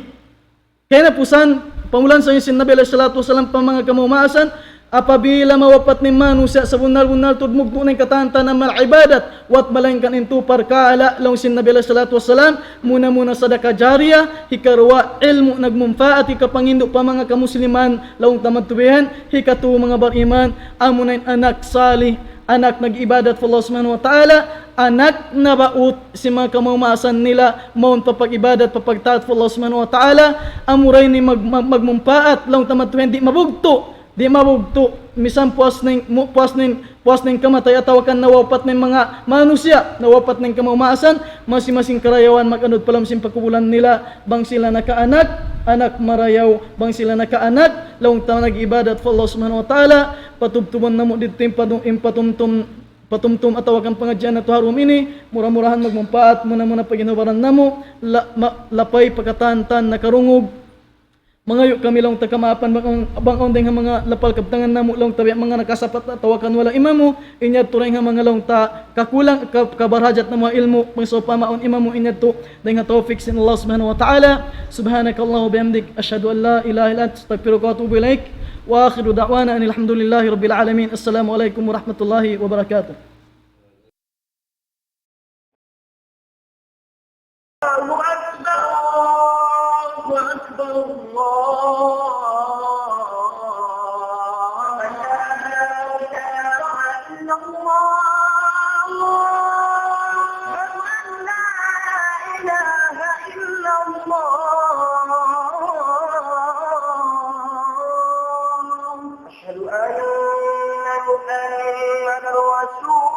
Kahinapusan, pamulansang sin Nabi alayhi salatu wassalam pa manga kamaasan, apabila mawapat in manusiya' sabunnal-bunnal tuud mugtu' na in katan-katan amal ibadat, wat malaingkan in tu parkala' laung sin Nabi alayhi salatu wassalam, muna-muna sadaka jariya, hikaruwa ilmu' nagmumpaat, hikapangindu' pa manga kamusliman, laung ta madtu bihayan, hikatu manga bariman, amuna in anak salih, anak nag-ibadat pa Allah subhanahu wa ta'ala, anak nabaut sin manga kamaasan nila, mawn pa pag-ibadat, pa pagtaat pa Allah subhanahu wa ta'ala, amura ini mag-, mag-, magmumpaat, laung ta madtu bihayan, di' mabugtu', di' mabugtu', misan puas na in, mu-, puas na in, puas na in kamatay atawa kan nawapat na in manga manusiya', nawapat na in kamaasan, masi-masi in karayawan mag-anud pa lawm sin pakubulan nila, bang sila nakaanak, anak marayaw, bang sila nakaanak, laung ta nag-ibadat pa Allah subhanahu wa ta'ala, patubtuban namu' didtu in patu-, in patumtum, patumtum atawa kan pangadjian natu' ha dum ini, mura-murahan magmumpaat, muna-muna pa ginhawa-baran namu', la-, ma-, lapay pa katan-katan nakarungug, mangayu' kami laung ta kamaapan bang, bang awn dayn ha manga lapal kabtangan namu' laung ta biya' manga nakasapat atawa kan wala' imamu, in yadtu dayn ha manga laung ta kakulang, ka-, kabarhajat namu' ha ilmu', bang sawpama awn imamu in yadtu dayn ha tawfik sin Allah subhanahu wa ta'ala. سبحانك اللهم وبحمدك، أشهد أن لا إله إلا أنت، أستغفرك وأتوب إليك. وآخر دعوانا أن الحمد لله رب العالمين. السلام عليكم ورحمة الله وبركاته. الله أكبر، الله أكبر، الله أكبر. أشهد أن لا إله إلا الله. أشهد أن لا إله إلا الله. أشهد أن محمدا رسول